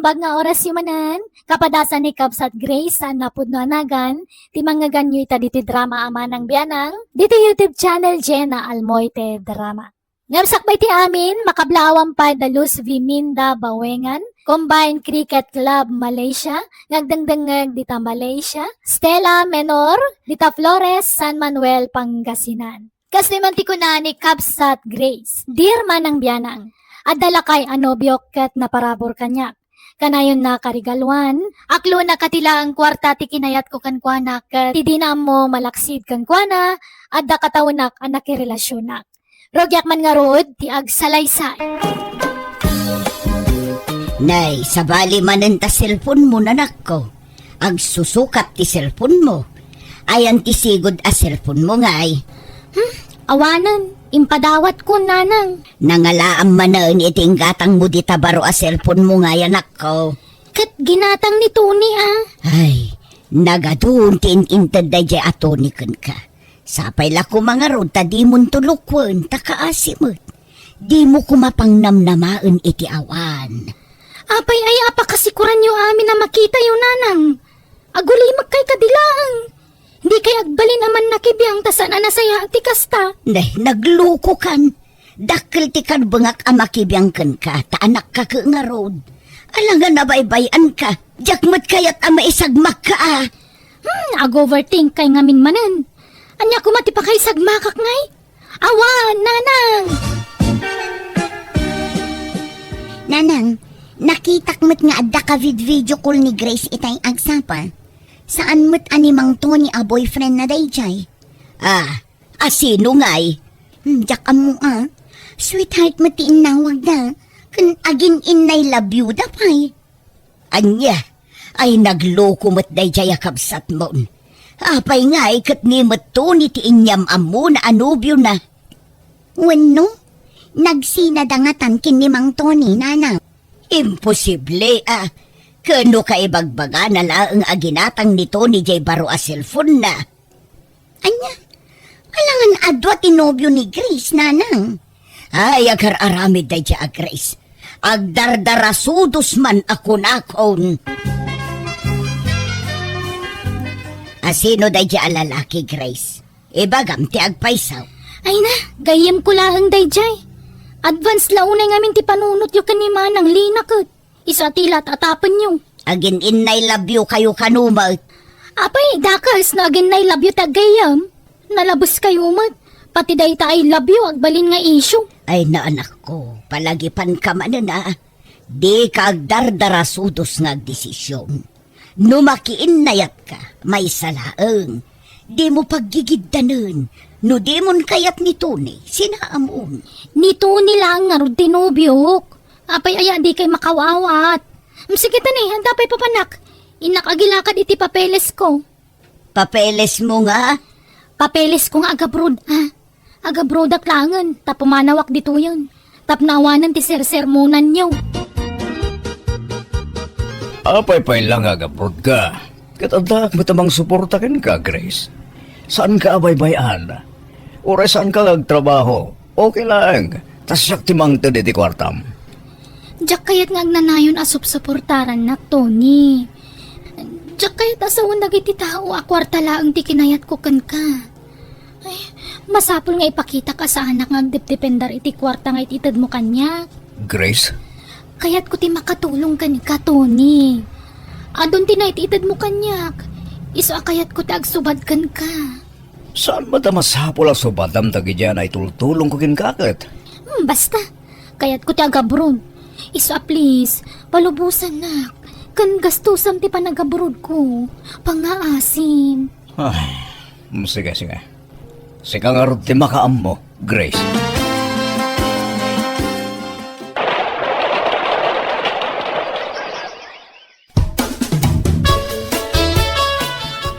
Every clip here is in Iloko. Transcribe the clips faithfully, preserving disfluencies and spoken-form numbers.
Mapagpag nga orasyo manen, kapadasan ni Kabsat Grace saan a pudno a nagan, ti mangngeganyo ita ditoy drama a Manang Bianang, ditoy YouTube channel Jenna Almoite Drama. Ngem sakbay ti amin, makablaawan pay da Luz Viminda Bawengan, Combined Cricket Club Malaysia, nga agdengdengngeg dita Malaysia, Stella Menor, dita Flores, San Manuel, Pangasinan. Kasdi man ti kuna ni Kabsat Grace, "Dear Manang Bianang, adda lakay a nobiok ket naparabur kaniak. Kanayonna karigaluan, aklona kati laeng kuarta ti kinayatko kenkuana ket ti dina ammo malaksid kenkuana, adda katawenak a nakirelasionak. Rugiak man ngarud ti agsalaysay." Nay, sabali manen ta cellphone mo, nanakko. Agsusukat ti cellphone mo. Ayan ti sigud a cellphone mo, ngay? Hmm, awanen, impadawatko, nanang. Nangalaam manen iti inggatang mo dita baro a cellphone mo, ngay, anakko. Ket ginatang ni Tony, a. Ay, nagadun ti in-inted daydiay a Tony kenka. Sapay la koma ngarud ta dimonto lukuen ta kaasi met. Dimo koma pangnamnamaen iti awan. Apay aya a pakasikuranyo amin a makitayo, nanang? Agulimek kay kadi laeng. Di kay agbalin a mannakibiang ta saan a nasayaat ti kasta. Nay, naglukokan. Dakkel ti karbengak a makibiang kenka, ta anakka ket ngarud. Alangan a baybay-anka, diak met kayat a maisagmakka a. Hmm, ag-overthink kay ngamin manen. Ania koma ti pakaisagmakak, ngay? Awan, nanang! Nanang, nakitak met nga adda ka vid-video call ni Grace itay agsapa. Saan met a ni Mang Tony a boyfriend na daydiay. Ah, a sino ngay? Hmm, diak ammo a. Sweetheart met ti innawagda. Ken agin-innay love you da pay. Ania? Ay, nagloko met daydiay a kabsatmon. Apay ngay ket ni met Tony ti inyam-ammona a nobiona? Wenno, nagsinada ngatan ken ni Mang Tony, nanang? Imposible a. Ken no kaibagbagana laeng a ginatang ni Tony diay baro a cellphone-na. Ania? Alangan a dua ti nobio ni Grace, nanang. Ay, agar-aramid daydiay a Grace. Agdardarasudos man a kunakon. A sino daydiay a lalaki, Grace? Ibagam ti agpayso. Ay na, gayyemko laeng daydiay. Advance la unay ngamin ti panunotyo ken ni Manang Lina ket. Isu a ti la tatapenyo. Agin-innay love you kayo kano met. Apay, dakes no agin-innay love you ti aggayyem. Nalabes kayo met. Pati dayta I love you, agbalin nga issue. Ay, naanakko, palagipanka manen a. Dika agdardarasudos nga agdesisyon. No makiinnayatka, maysa laeng. Dimo paggigiddanen. No dimon kayat ni Tony, sinaamon. Ni Tony laeng ngarud ti nobiok. Apay aya dikay makaw-awat? Mm, sige tani, adda pay papanak. Innak agilakad iti papelesko. Papelesmo nga? Papelesko nga agabroad, a. Agabroadak laengen, ta pumanawak ditoyen. Tapno awanen ti sersermonanyo. Apay pay la nga agabroad ka? Ket addaak met a mangsuporta kenka, Grace. Saanka a baybay-an. Uray saanka nga agtrabaho, okay laeng. Ta siak ti mangted iti kuartam. Diak kayat nga agnanayon a supsuportarannak, Tony. Diak kayat a sawen dagiti tao a kuarta laeng ti kinayatko kenka. Ay, masapul nga ipakitak a saanak nga agdepdependar iti kuarta nga it-itedmo kaniak. Grace? Kayatko ti makatulong kenka, Tony. Adun ti naititedmo kaniak. Isu a kayatko ti agsubad kenka. Saan met a masapul a subadam dagidiay a naitultulongko kenka ket? Hmm, basta. Kayatko ti agabroad. Isu a please, palubosannak. Ken gastusam ti panagabroadko. Pangngaasim. Ay, mm, sige, sige. Sika ngarud ti makaammo, Grace.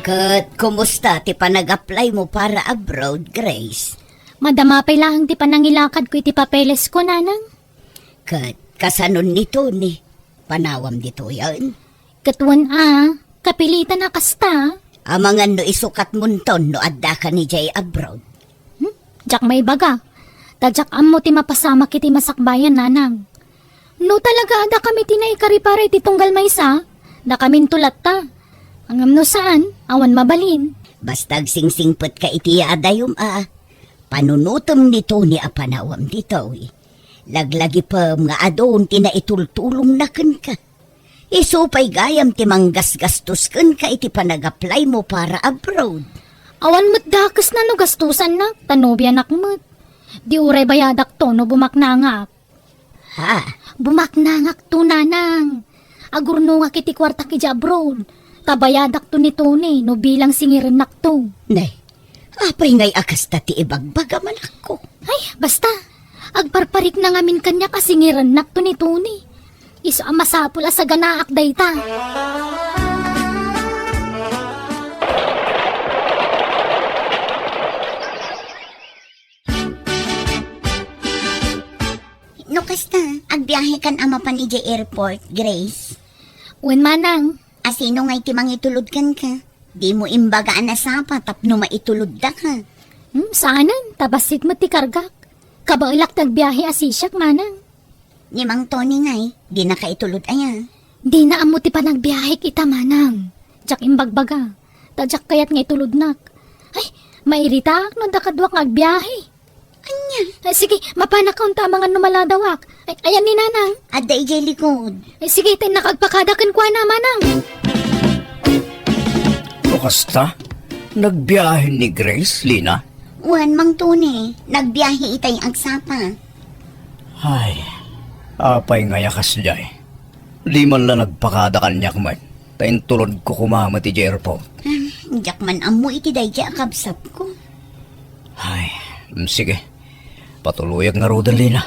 Ket kumusta ti panag-apply mo para abroad, Grace? Madama pay laeng ti panangilakadko iti papelesko, nanang. Ket kasanon ni Tony? Panawam ditoyen? Ket wen a, kapilitan a kasta. Amangan no isukatmonton no addaka idiay abroad. Hmm? Diak maibaga. Ta diak ammo ti mapasamak iti masakbayan, nanang. No talaga adda kami ti naikari para iti tunggal maysa, dakaminto latta. Ngem no saan, awan mabalin. Basta agsingsingpetka iti yaadayom a panunotem ni Tony a panawam ditoy. Laglagipem nga adun ti naitultulongna kenka. Isu pay gayam ti manggasgastos kenka iti panagaplaymo para abroad. Awan met dakesna no gastusannak, ta nobianak met. Di uray bayadakto no bumaknangak. Ha? Bumaknangakto, nanang. Agurnongak iti kuartak idiay abroad. Ta bayadakto ni Tony no bilang singirennakto. Nay, apay ngay a kasta ti ibagbaga, manakko? Ay, basta. Agparparikna ngamin kaniak a singirennakto ni Tony. Isu a masapul a saganaak dayta. No kasta, agbiahekan a mapan idiay airport, Grace? Wen, manang. A sino ngay ti mangitulod kenka? Dimo imbaga a nasapa tapno maitulodda ka. Hmm, saanen, ta bassit met ti kargak. Kabaelak ti agbiahe a sisiak, manang. Ni Mang Tony ngay, dina ka itulod aya? Dina ammo ti panagbiahek ita, manang. Diak imbagbaga. Ta diak kayat nga itulodnak. Ay, mairitaak no adda kaduak nga agbiahe. Ania? Ay, sige, mapanak unta amangan no maladawak. Ay, ayan ni Nanang. Adda idiay likod. Ay, sige, ta innaka agpakada kenkuana, manang. No kasta, nagbiahe ni Grace, Lina? Wen, Mang Tony, nagbiahe itay agsapa. Ay, apay ngay a kasdiay? Di man la nagpakada kaniak met, ta intulodko koma met idiay airport. Ah, diak man ammo iti daydiay a kabsatko. Ay, mm, sige. Patuloyak ngaruden, Lina.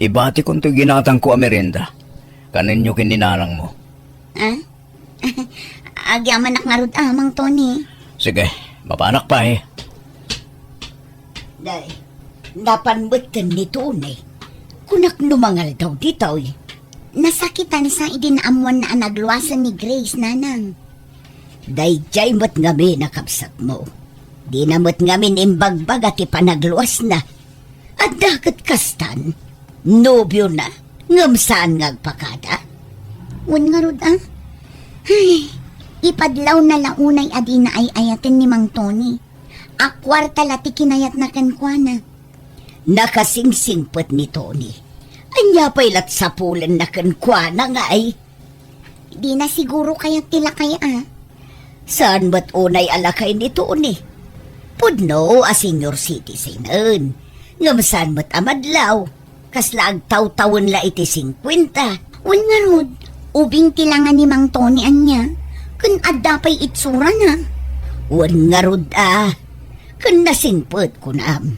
Ibatikon toy ginatangko a merienda. Kanenyo ken ni nanangmo. Ah? Agyamanak ngarud a, Mang Tony. Sige, mapanak pay. Day, napan metten ni Tony. Kunak no mangaldaw ditoy. Nasakitansa idi naammoanna a nagluasen ni Grace, nanang. Daydiay met ngamin a kabsatmo. Dina met ngamin imbagbaga ti panagluasna. Adda ket kastan, nobiona, ngem saan nga agpakada? Wen ngarud, a? Ay, ipadlawna la unay a dina ay-ayaten ni Mang Tony. A kuarta la ti kinayatna kenkuana. Nakasingsingpet ni Tony. Ania pay lat sapulenna kenkuana ngay? Dina siguro kayat ti lakay a. Saan met unay a lakay ni Tony? Pudno a senior citizen. Ngem saan met a madlaw? Kasla agtawtawen la iti singkuenta. Wen ngarud, ubing ti langa ni Mang Tony ania, ken adda pay itsurana. Wen ngarud a, ken nasingpet kunam.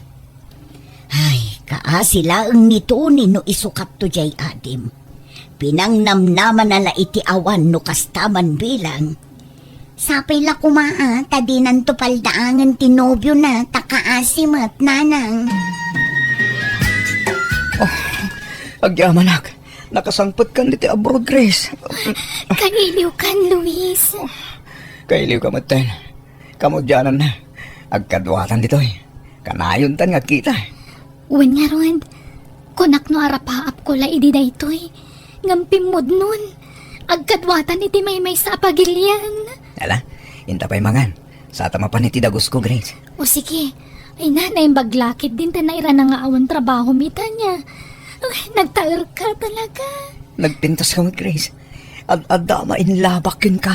Ay, kaasi laeng ni Tony no isukatto diay adim. Pinangnamnamana la iti awan no kasta man bilang. Sapay la koma a, ta dinanto paldaangen ti nobiona, ta kaasi met, nanang. Oh, agyamanak, nakasangpetkan ditoy abroad, Grace. Kailiwkan, Luis. Kailiwka metten. Kamudiananna, agkaduatan ditoy. Kanayontan nga agkita. Wen ngarud, kunak no arapaapko la idi daytoy, ngem pimmudnon, agkaduatan iti maymaysa a pagilian. Ala, inta pay mangan. Sata mapan iti dagusko, Grace. O sige. Ay na, naimbag la ketdin ta nairana nga awan trabahom ita nia. Ay, nagtaerka talaga. Nagpintas ka met, Grace. Ad-adda a mainlabak kenka.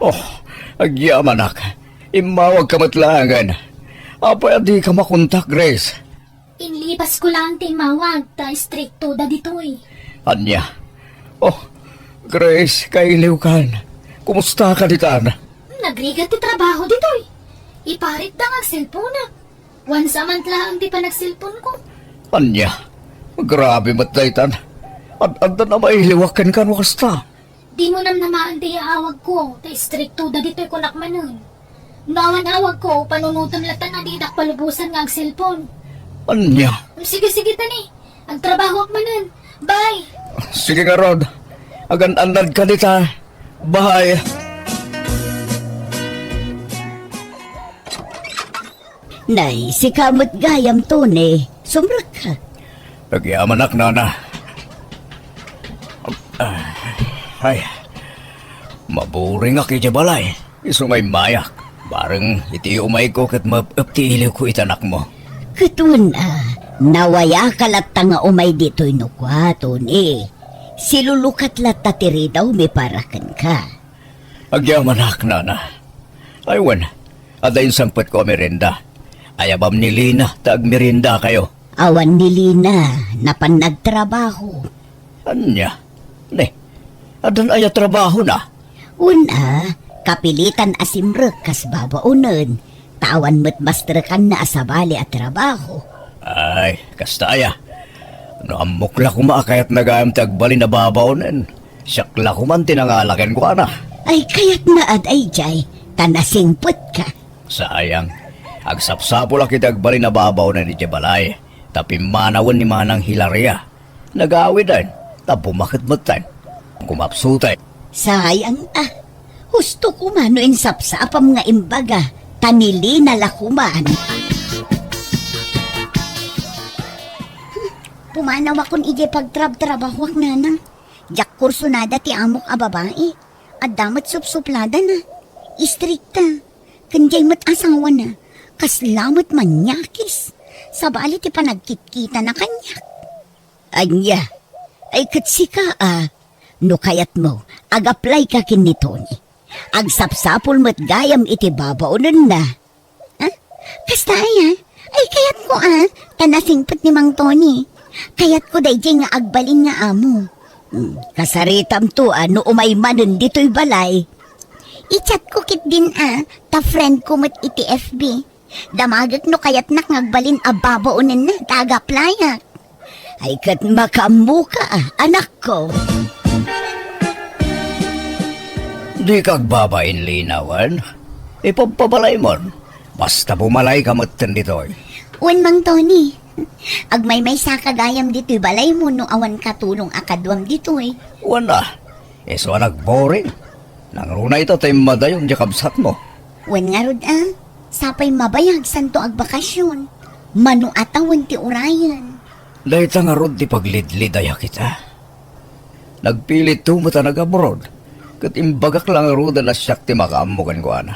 Oh, agyamanak. Immawag ka met laengen. Apay a dika makontak, Grace? Inlipasko laeng ti immawag, ta istrikto da ditoy. Ania? Oh, Grace, kailiwkan. Kumusta ka ditan? Nagrigat ti trabaho ditoy. Iparitda nga agselponak. Once a month laeng ti panagselponko. Ania? Grabe met daytan. Ad-addan a mailiwak kenka no kasta. Dimo namnamaen ti yaawagko, ta istrikto da ditoy kunak manen. No awan awagko, panunotem latta a didak palubosan nga agselpon. Ania? Sige, sige, tani. Agtrabahoak manen. Bye! Sige ngarud. Agan-annadka dita. Bye. Nay, sika met gayam, Tony. Sumrekka. Agyamanak, nana. Ay, maburingak idiay balay. Isu nga immayak. Bareng iti umayko ket maep-ep ti iliwko iti anakmo. Ket wen a, nawayaka latta nga umay ditoy no kua, Tony. Silulukat latta ti ridawmi para kenka. Agyamanak, nana. Ay wen, adda insangpetko a merienda. Ayabam ni Lina ta agmeriendakayo. Awan ni Lina, napan nagtrabaho. Ania? Ne, addan aya trabahona? Wen a, kapilitan a simrek kas babaonen, ta awan met mastrekanna a sabali a trabaho. Ay, kasta aya. No ammok la koma a kayatna gayam ti agbalin a babaonen, siak la koman ti nangala kenkuana. Ay, kayatna a daydiay, ta nasingpetka. Sayang, agsapsapulak iti agbalin a babaonen idiay balay, ta pimmanawen ni Manang Hilaria. Nagawiden, ta bumaket metten. Kumapsuten. Sayang a. Husto koma no insapsapam nga imbaga, ta ni Lina la koman. Pumanawakon idiay pagtrabtrabahoak, nanang. Diak kursunada ti amok a babai. Adda met supsupladana. Istrikta. Ken diay met asawana. Kasla met manyakis. Sabali ti panagkitkitana kaniak. Ania? Ay, ket sika a. No kayatmo, agaplayka ken ni Tony. Agsapsapul met gayam iti babaonenna. Ha? Kasta aya? Ay, kayatko a. Ta nasingpet ni Mang Tony. Kayatko daydiay nga agbalin nga amo. Hmm, kasaritamto a no umay manen ditoy balay. I-chatko ketdin a, ta friendko met iti F B. Damagek no kayatnak nga agbalin a babaonenna ta agaplayak. Ay, ket makaammoka, anakko. Dika agbabain, Lina, wen? Ipabpabalaymon. Basta bumalayka metten ditoy. Wen, Mang Tony. Agmaymaysaka gayam ditoy balaymo no awan katulong a kaduam ditoy. Wen a, isu a nagboring. Nangruna ita ta immadayon diay kabsatmo. Wen ngarud a, sapay mabayag santo agbakasyon. Mano a tawen ti urayen. Dayta ngarud ti paglidlidaya kita. Nagpilitto met a nag-abroad, ket imbagak la ngaruden a siak ti makaammo kenkuana.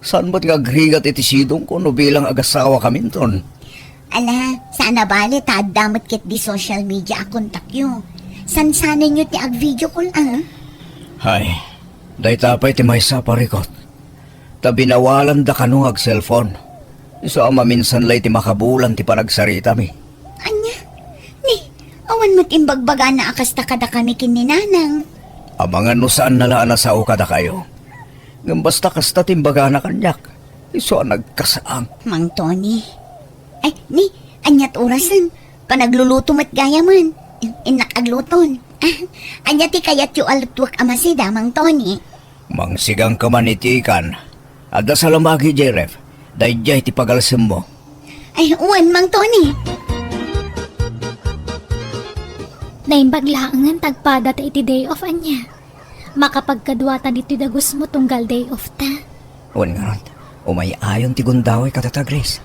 Saan met nga agrigat iti sidongko no bilang agasawakaminton? Ala, saan a bale ta adda met ketdi social media a kontakyo. Sansanenyo ti ag-video call, a? Hay, dayta pay ti maysa a parikut. Ta binawalanda kano nga ag-cellphone. Isu a maminsan la iti makabulan ti panagsaritami. Ania? Ni, awan met imbagbagana a kasta kadakami ken ni Nanang. Amangan no saanna la a nasao kadakayo. Ngem basta kasta ti imbagana kaniak, isu a nagkasaang. Mang Tony. Ay, ni, aniat orasen? Panagluluto met gayamen. Innak agluton. Ah, ania ti kayatyo a lutuek a masida, Mang Tony? Mangsigangka man iti ikan. Adda salamagi, Jeref. Daydiay ti pagalsemmo. Ay, wen, Mang Tony. Naimbag laengen ta agpadata iti day off, ania? Makapagkaduata ditoy dagusmo tunggal day off ta. Wen ngarud, umay-ayon ti gundaway kadata, Grace.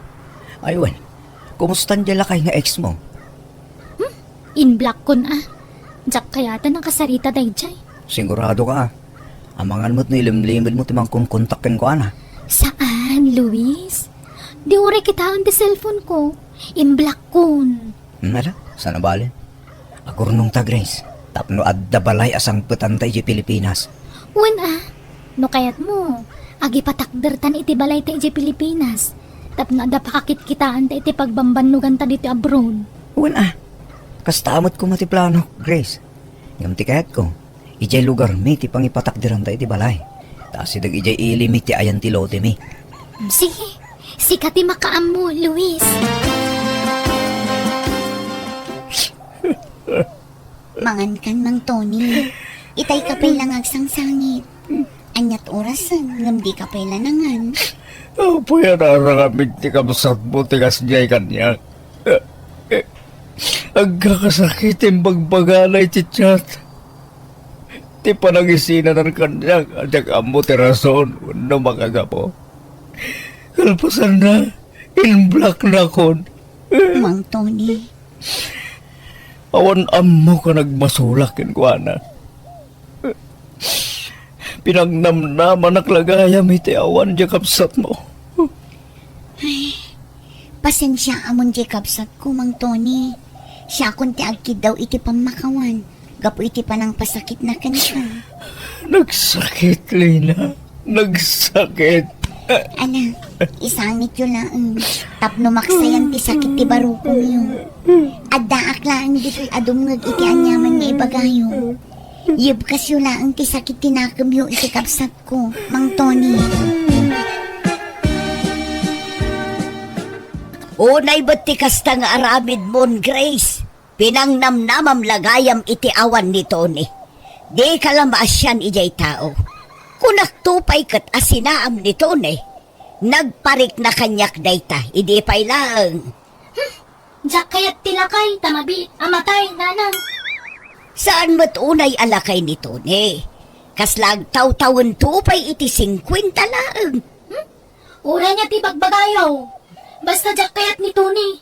Ay wen, kumusta diay lakay nga ex mo? Hmm? Inblock kon a. Diak kayat a nakasarita daydiay. Sigurado ka a. Amangan met no ilimlimedmo ti mangkonkontak kenkuana. Saan, Luis? Di uray kitaen ti cellphone ko. Inblock kon. Hmm, ala, saan a bale? Agurnongta, Grace, tapno adda balay a sangpetanta idiay Pilipinas. Wen a, no kayatmo, agipatakdertan iti balayta idiay Pilipinas, tapno adda pakakitkitaanta iti pagbambannoganta ditoy abroad. Wen a, kasta met koma ti planok, Grace. Ngem ti kayatko, idiay lugarmi ti pangipatakderanta iti balay. Ta asideg idiay ilimi ti ayan ti lotemi. Sige, sika ti makaammo, Luis. Mangankan, Mang Tony. Itay ka pay la nga agsangsangit. Aniat orasen, ngem di ka pay la nangan. Apay a naaramid ti kabsatmo ti kasdiay kaniak? Agkakasakit ti imbagbagana iti chat. Ti panangisinanan kaniak a diak ammo ti rason wenno makagapu. Kalpasanna, In-blocknakon. Mang Tony. Awan ammok a nagbasolak kenkuana. Pinangnamnamanak la gayam iti awan diay kabsatmo. Ay, pasensiaamon diay kabsatko, Mang Tony. Siakon ti agkiddaw iti pammakawan gapu iti panangpasakitna kenka. Nagsakit, Lina. Nagsakit. Ala, isangityo laeng tapno maksayan ti sakit ti barukongyo. Addaak laeng ditoy a dumngeg iti aniaman nga ibagayo. Yebkasyo laeng ti sakit ti nakemyo iti kabsatko, Mang Tony. Unay met ti kasta nga aramidmon, Grace. Pinangnamnamam la gayam iti awan ni Tony. Dika la maasian idiay tao. Kunakto pay ket a sinaam ni Tony. Nagparikna kaniak dayta, idi pay laeng. Hmm, diak kayat ti lakay, ta mabiit a matay, nanang. Saan met unay a lakay ni Tony? Kasla agtawtawento pay iti singkuenta laeng. Hmm? Uray nia ti bagbagayo. Basta diak kayat ni Tony.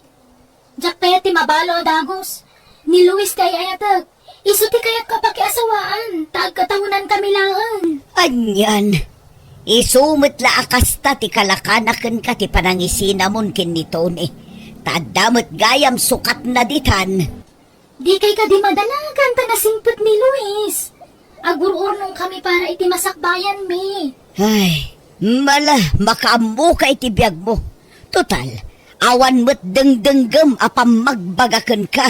Diak kayat ti mabalo a dagus. Ni Luis ti ay-ayatek. Isu ti kayatko a pakiasawaan, ta agkataonankami laeng. Anian, isu met la a kasta ti kalakana kenka ti panangisinamon ken ni Tony. Ta adda met gayam sukatna ditan. Dikay kadi madanagan ta nasingpet ni Luis. Agur-urnonkami para iti masakbayanmi. Ay, mala, makaammoka iti biagmo. Total, awan met dengdenggem a pammagbaga kenka.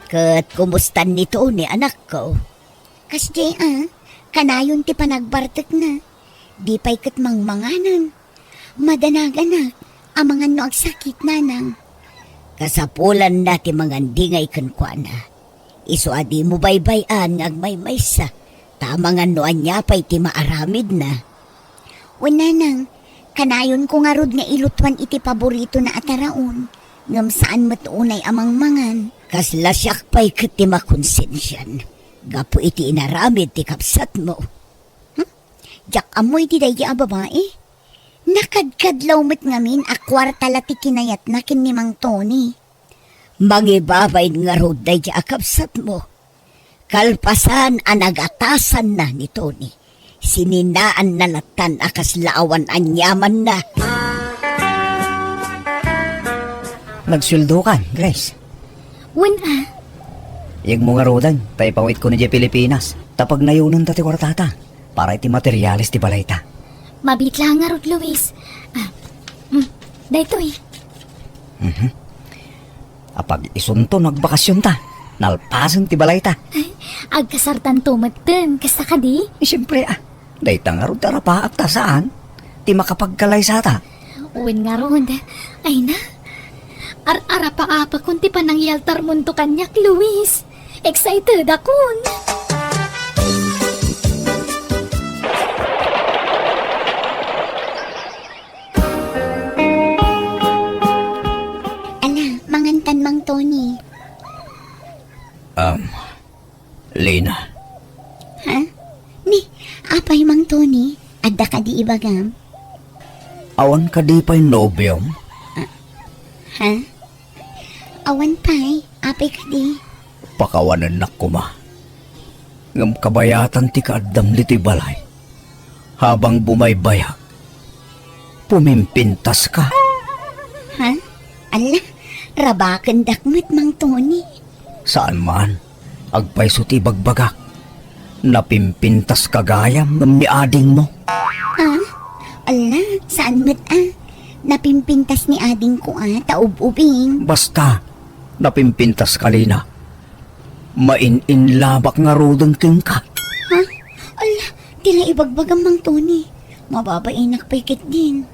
Ket kumustan ni Tony, anakko? Kasdi a, kanayon ti panagbartekna. Di pay ket mangmanganen. Madanaganak, amangan no agsakit, nanang. Kasapulanna ti mangandingay kenkuana. Isu a dimo baybay-an nga agmaymaysa, ta amangan no ania pay ti maaramidna. Wen, nanang, kanayonko ngarud nga ilutuan iti paboritona a taraon, ngem saan met unay a mangmangan. Kasla siak pay ket ti makonsensian, gapu iti inaramid ti kabsatmo. Hmm? Diak ammo iti daydi a babai. Nakadkadlaw met ngamin a kuarta la ti kinayatna ken ni Mang Tony. Mangibabain ngarud daydi a kabsatmo. Kalpasan a nagatasanna ni Tony, sininaanna lattan a kasla awan aniamanna. Nagsueldokan, Grace? Wen a. Iyegmo ngaruden, ta ipawitko idiay Pilipinas. Ta pagnayonenta ti kuartata para iti materiales ti balayta. Mabiit la ngarud, Luis. Ah, mm, daytoy. Mhm. Apag isunto no agbakasionta, nalpasen ti balayta. Ay, agkasartanto metten, kasta kadi? Eh, siempre, ah. Dayta ngarud ti arapaak ta saan ti makapagkalaysata. Wen ngarud. Ay na. Ar-arapaapakon ti panangyaltarmonto kaniak, Luis. Excited akon. Ala, mangantan, Mang Tony. Um, Lina. Ha? Ni, apay, Mang Tony? Adda kadi ibagam? Awan kadi pay nobiom? Ah, ha? Awan pay, apay kadi? Pakawanennak koma. Ngem kabayatan ti kaaddam ditoy balay. Habang bumaybayak, pumimpintaska. Ha? Ala, rabakendak met, Mang Tony. Saan man, agpayso ti ibagbagak. Napimpintaska gayam ngem ni adingmo. Ah? Ala, saan met a. Napimpintas ni adingko a, ta ub-ubing. Basta, napimpintaska, Lina. Main-inlabak ngaruden kenka. Ha? Ala, dina ibagbagam, Mang Tony. Mababainak pay ketdin.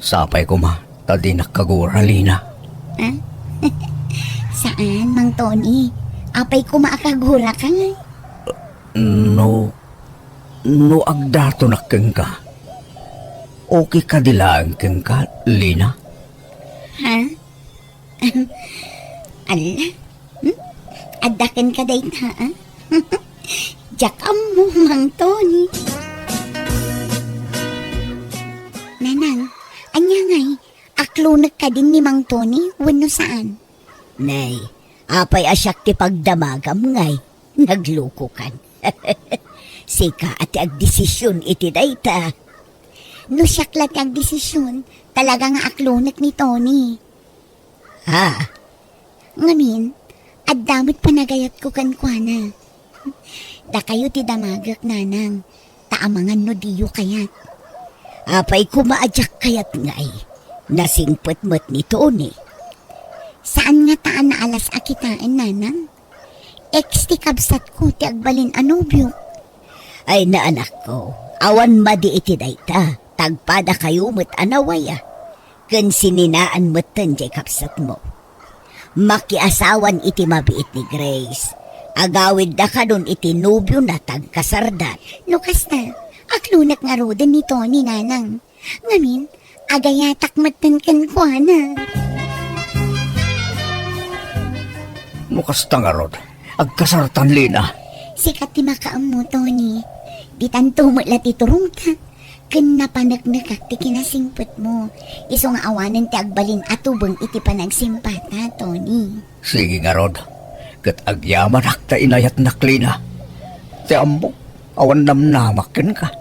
Sapay koma, ta dinak kagura, Lina. Ha? Saan, Mang Tony? Apay koma a kaguraka? No, no agdatonak kenka, okay kadi laeng kenka, Lina? Ha? Ala? Hmm? Adda kenka dayta, a? Diak ammo, Mang Tony. Nanang, Lunek kadin ni Mang Tony, wenno saan? Nay, apay a siak ti pagdamagam ngay? Naglukokan. Sika a ti agdesision iti dayta. No siak la ti agdesision, talaga nga aklunek ni Tony. Ha? Ngamin, adda met panagayatko kenkuana. Dakayo ti damagek, nanang, ta amangan no diyo kayat. Apay koma a diak kayat ngay? Nasingpet met ni Tony. Saan ngata a naalas a kitaen, nanang? Ex ti kabsatko ti agbalin a nobio. Ay, naanakko, awan madi iti dayta, tagpadakayo met a nawaya. Ken sininaan metten jay kabsatmo. Makiasawan iti mabiit ni Grace. Agawidda kadon iti nobiona ta agkasarda. No kasta, aklunek ngaruden ni Tony, nanang. Ngamin, agayatak metten kenkuana. No kasta ngarud, agkasartan, Lina. Sika ti makaammo, Tony. Ditanto met la ti turongta. Ken napaneknekak ti kinasingpetmo. Isu nga awanen ti agbalin a tubeng iti panagsimpata, Tony. Sige ngarud, ket agyamanak ta inayatnak, Lina. Ti ammok, awan namnamak kenka.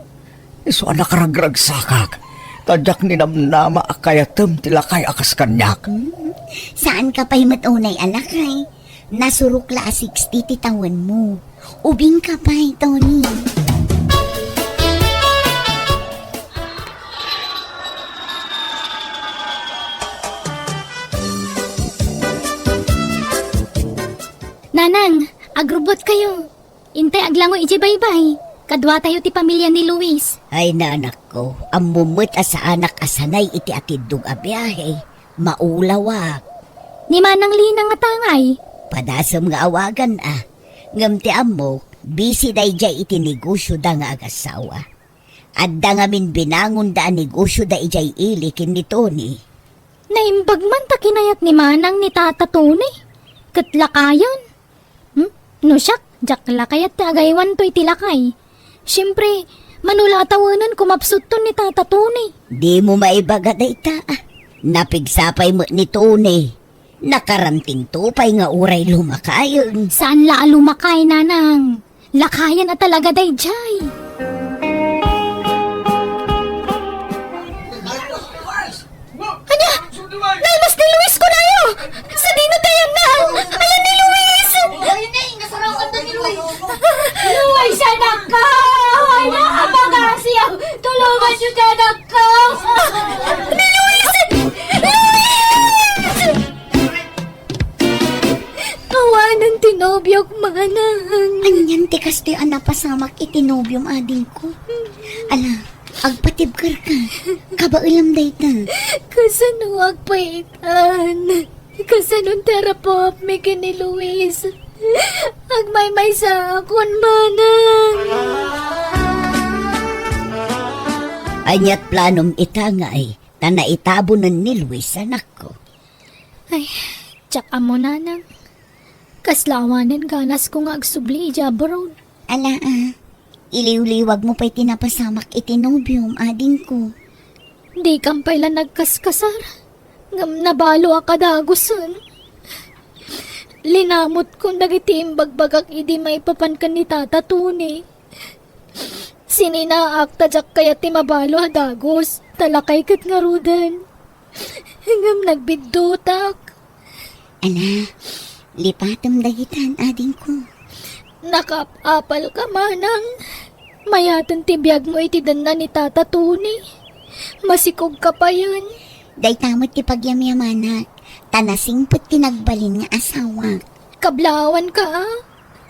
Isu a nakaragragsakak, ta diak ninamnama a kayatem ti lakay a kas kaniak. Hmm, saan ka pay met unay a lakay. Nasurok la a sixty ti tawenmo. Ubing ka pay, Tony. Nanang, agrubot kayo. Intay aglangoy idiay baybay. Kaduatayo ti pamilya ni Luis. Ay, nanakko, ammom met a saanak a sanay iti atiddog a biahe. Maulawak. Ni Manang Lina ngata ngay? Padasem nga awagan a. Ngem ti ammok, busy daydiay iti negosioda nga agassawa. Adda ngamin binangonda a negosioda idiay ili ken ni Tony. Naimbag man ta kinayat ni Manang ni Tata Tony. Ket lakayen. Hmm? No siak, diak la kayat ti agaywanto iti lakay. Siempre, mano la a tawenen kumapsutton ni Tata Tony. Dimo maibaga dayta, a. Napigsa pay met ni Tony. Nakarantingto pay nga uray lumakayen. Saan la a lumakay, nanang. Lakayen a talaga daydiay. Ania? Nalmas ni Luis kunayo! Sadino ti ayanna? Ayan ni Luis! Luis, anakko! Ay, nakapagasiw! Tulungan niyo ti anakko! Ni Luis! Luis! Awanen ti nobiok, manang. Anian ti kastoy a napasamak iti nobiom, adingko? Ala, agpatibkerka. Kabaelam dayta. Kasano agpaitan? Kasano ti arapaapmi ken ni Luis? Agmaymaysaakon, manang. Aniat planom ita ngay, ta naitabonen ni Luis, anakko? Ay, diak ammo, nanang. Kasla awanen ganasko nga agsubli idiay abroad. Ala, a. Iliwliwagmo pay ti napasamak iti nobiom, adingko. Dikam pay la nagkaskasar, ngem nabalo a kadagusen. Linamutkon dagiti imbagbagak idi maipapan ken ni Tata Tony. Sininaak ta diak kayat ti mabalo a dagus, ta lakay ket ngaruden. Ngem nagbiddutak. Ala, lipatem dagitan, adingko. Nakaap-apalka, manang. Mayaten ti biagmo iti denna ni Tata Tony. Masikogka payen. Dayta met ti pagyamyamanak, ta nasingpet ti nagbalin nga asawak. Kablawanka, a.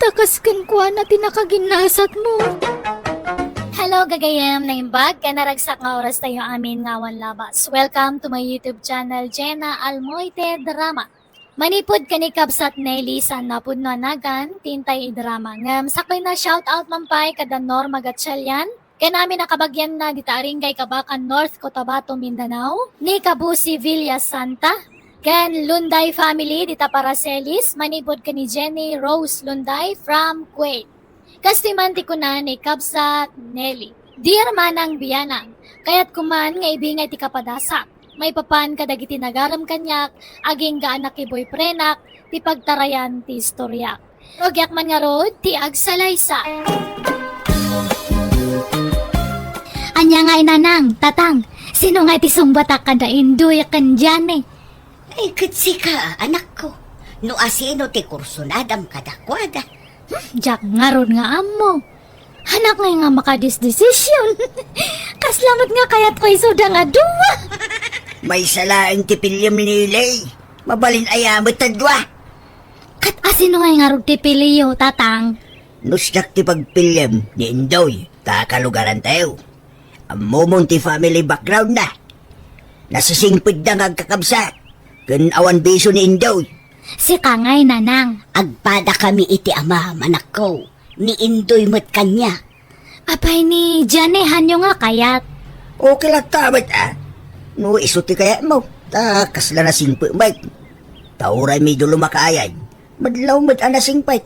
Ta kas kenkuana ti nakaginnasatmo. Hello, gagayem, naimbag ken naragsak nga oras tayo amin nga awan labas. Welcome to my YouTube channel, Jenna Almoite Drama. Manipud ken ni Kabsat Nelly, saan napudno a nagan ti intay idrama. Ngem sakbay na, shout out man pay kada Norma Gatchalian, ken amin a kabagianna dita Aringay, Kabacan, North Cotabato, Mindanao, ni Kabusi Villa Santa, ken Lunday family dita Paracelis, manipud ken ni Jenny Rose Lunday from Kuwait. Kastoy man ti kuna ni Kabsat Nelly, "Dear Manang Bianang, kayatko man nga ibingay ti kapadasak. Maipapan kadagiti nagarem kaniak, agingga a nakiboyfriendak, ti pagtarayan ti istoriak. Rugiak man ngarud ti agsalaysa. Ania ngay, Nanang, Tatang, sino ngay ti sungbatak kada Indoy ken Jane? Ay, ket sika, anakko. No asino ti kursunadam kadakuada. Hmm, diak ngarud nga ammo. Hanak ngay nga makadisdesisyon. Kasla met nga kayatko isuda nga dua. Maysa laeng ti piliem ni Nelly. Mabalin aya met a dua? Ket asino ngay ngarud ti piliyo, Tatang? No siak ti pagpiliem ni Indoy, ta kalugarantayo. Ammomon ti family background na. Nasisingpetda nga agkakabsat, ken awan bisio ni Indoy. Sika ngay, Nanang. Agpadakami iti amam, anakko. Ni Indoy met kaniak. Apay ni Jane, hanyo nga kayat? Okay latta met, a. No isu ti kayatmo, ta kasla nasingpet met. Ta uray medyo lumakayan, madlaw met a nasingpet.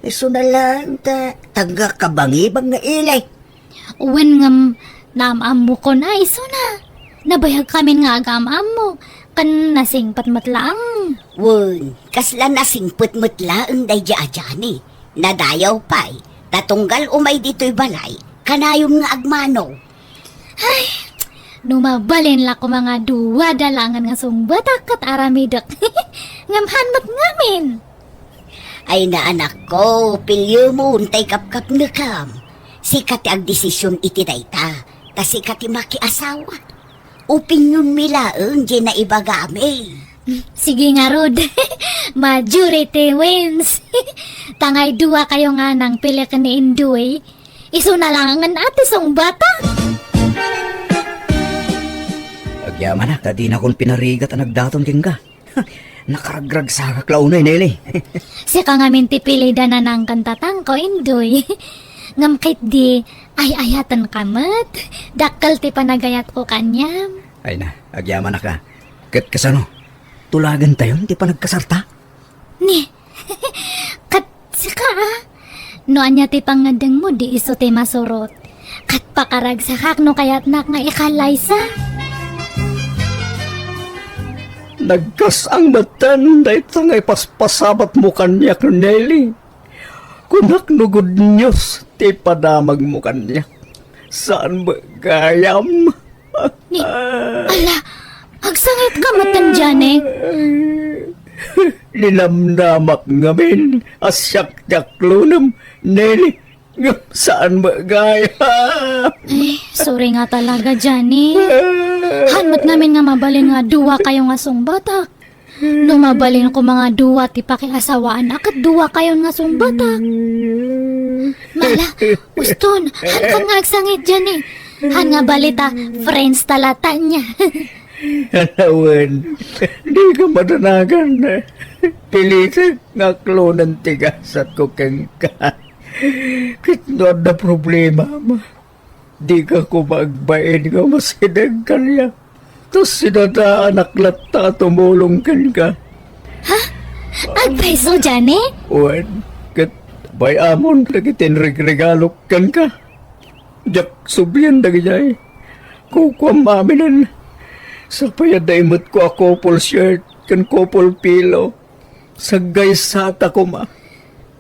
Isuna laeng ta, tagna kabangibang nga ili. Wen ngem, naam-ammokon a isuna. Nabayagkamin nga agaam-ammo, ken nasingpet met laeng. Wen, kasla nasingpet met laeng daydi a Jane. Nadayaw pay, ta tunggal umay ditoy balay, kanayon nga agmano. Ay, no mabalin la koma nga dua da laengen nga sungbatak ket aramidek. Ngem han met ngamin. Ay, anakko, piliemon tay kapkapnekam. Sika ti agdesisyon iti dayta, ta sika ti makiasawa. Opinionmi laeng diay naibagami. Sige ngarud. Majority wins. Ta ngay dua kayo nga nangpili ken ni Indoy. Isuna laengen a ti sungbatak. Agyamanak ta dinakon pinarigat a nagdaton kenka. Nakaragragsakak la unay, Nelly. Sika ngamin ti pili da Nanang ken Tatang ko, Indoy. Ngem ketdi, ay-ayatenka met. Dakkel ti panagayatko kaniam. Ay na, agyamanak a. Ket kasano? Tulagentayon ti panagkasarta? Ni, ket sika, a? No ania ti pangngeddengmo, di isu ti masurot. Ket pakaragsakak no kayatnak nga ikallaysa. Nagkas-ang metten dayta nga ipaspasabatmo kaniak, Nelly. Kunak no good news ti padamagmo kaniak. Saan met gayam? Ni, ala, agsangitka metten, Jane? Ninamnamak ngamin a siak ti aklonem, Nelly. Ngem saan met gayam? Ay, sorry nga talaga, Jane. Han met ngamin nga mabalin nga dua kayo nga sungbatak. No mabalin koma nga dua ti pakiasawaan a ket dua kayon nga sungbatak. Mala, uston, han kan nga agsangit diay, eh. Han nga balita, friends ta latta nia. Wen, dika madanagan. Pilitek nga aklonen ti gasatko kenka. Ket no adda problemam, dika koma agbain nga masideg kaniak. Ta sinadaanak latta a tumulong kenka. Ha? Agpayso, Jane? Wen, ket bay-amon dagiti inregregalok kenka. Diak sublien dagidiay. Kukuam aminen. Sapay adda imetko a couple shirt ken couple pillow. Saggaysata koma.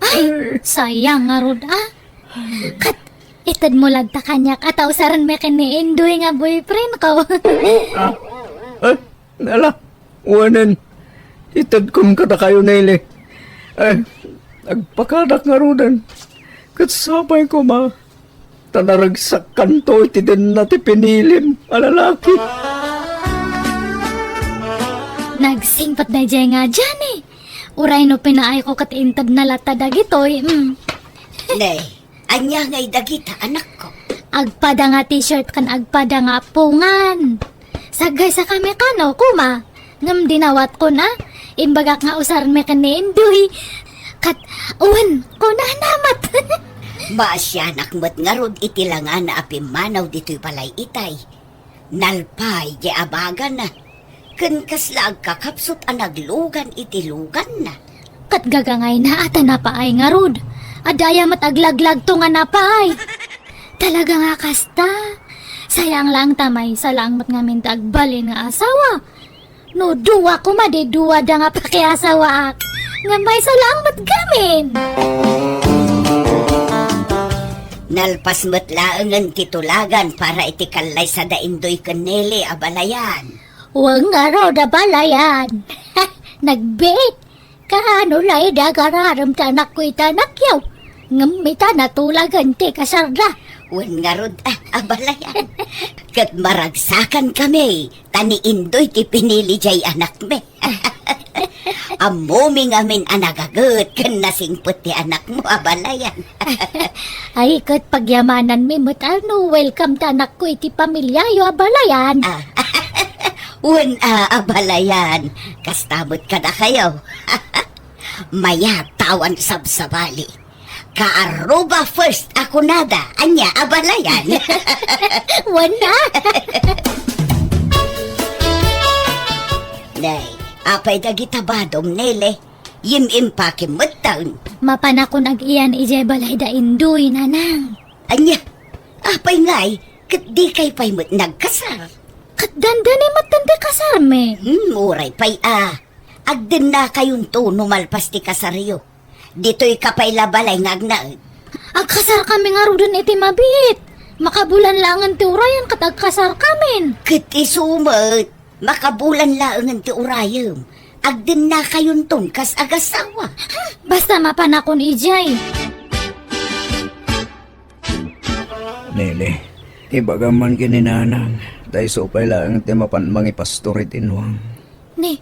Ay, sayang ngarud, a. Ket itedmo latta kaniak a ta usaren mi ken ni Indoy nga boyfriend ko. Ah, eh, ala, wanen, itedkon kadakayo, Nelly. Eh, agpakadak ngaruden. Ket sapay koma, ta naragsakkanto iti denna ti pinilim a lalaki. Nagsingpet daydiay nga Jane. Uray no pinaayko ket intedna latta dagitoy, mm. Ne, ania ngay dagita, anakko? Agpada nga t-shirt ken agpada nga appungan. Saggaysakami kano, kuma? Ngem dinawatkon a, imbagak nga usarmi ken ni Indoy. Ket, wen, kunana met. Maasianak met ngarud iti langana a pimmanaw ditoy balay itay. Nalpay diay abagana. Ken kasla agkakapsut a naglugan iti luganna. Ket gagangayna a ta napaay ngarud. Adda aya met aglaglagto nga napaay. Talaga nga kasta. Sayang lang ta maysa lang met ngamin ti agbalin nga asawa. No dua koma, di duada nga pakiasawaak. Ngem maysa lang met ngamin. Nalpas met laengen ti tulagan para iti kallaysa da Indoy ken Neli, abalayan. Wen ngarud, abalayan. Nagbiit. Kaano la idi agararem ti anakko iti anakyo? Ngem ita natulagen ti kasarda. Wen ngarud, ah, abalayan. Ket maragsakan kami, ta ni Indoy ti pinili jay anakmi. Ammomi ngamin a nagaget ken nasingpet ti anakmo, abalayan. Ay, ket pagyamananmi met a no welcome ti anakko iti pamiliayo, abalayan. Ah, wen, ah, abalayan. Kasta met kadakayo. Mayat ta awan sabsabali. Ka-Aruba first a kunada, ania, abalayan? Wen a. Nay, apay dagita badom, Neli? Yim-impakem metten. Mapanakon ag-iyan idiay balay da Indoy, Nanang. Ania? Apay ngay, ket dikay pay met nagkasar? Ket dandani metten ti kasarmi. Hmm, uray pay a. Agdennakayonto no malpas ti kasaryo. Ditoyka pay la balay nga agnaed. Agkasarkami ngaruden iti mabiit. Makabulan laengen ti urayan ket agkasarkamin. Ket isu met, makabulan laengen ti urayem. Agdennakayonton kas agasawa. Basta mapanakon idiay. Neli, ibagam man ken ni Nanang, ta isu pay laeng ti mapan mangipastor iti inuam. Ni,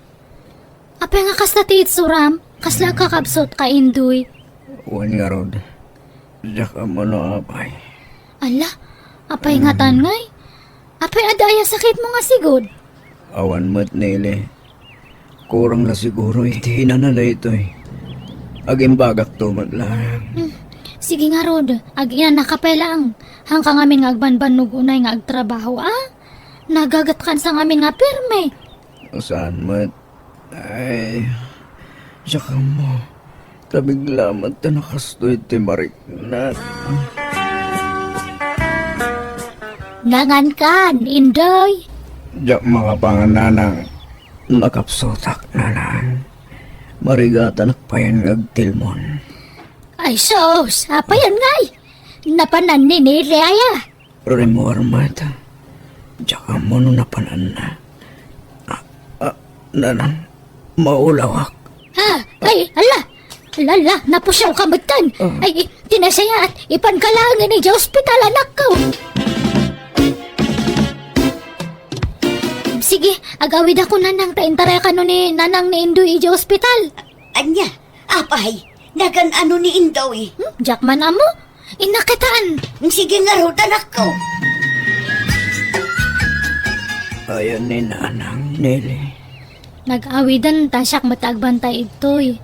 apay nga kasta ti itsuram? Kasla agkakabsut ka, Indoy? Wen ngarud, diak ammo no apay. Ala, apay ngatan ngay? Apay adda aya sakitmo nga sigud? Awan met, Neli. Kurang la siguro iti inana daytoy. Agimbagakto met laeng. Hmm. Sige ngarud, ag-iyanaka pay laeng. Haanka ngamin nga agbanbannog unay nga agtrabaho, a? Nagagetkansa ngamin nga pirme. Saan met? Ay, diak ammo. Tabigla met ta nakastoy ti mariknak. Nangankan, Indoy? Diak makapangan, Nanang. Makapsutak, Nanang. Marigatanak payen nga agtilmon. Ay, sus! Apayan ngay? Napanan ni Neli aya? Rimmuar met. Diak ammo no napananna. Ah, ah, Nanang, maulawak. Ha? Ay, ala! Ala, ala, napusiaw ka metten. Ah. Ay, i-, ti nasayaat, ipanka laengen idiay ospital, anakko. Sige, agawidakon, Nanang, ta intarayakano ni Nanang ni Indoy idiay ospital. Ania? Apay, nagan-ano ni Indoy? Hmm, diak man ammo. Innakitan. Sige ngarud, anakko. Ayan ni Nanang, Neli. Nag-awiden ta siak met agbantay idtoy.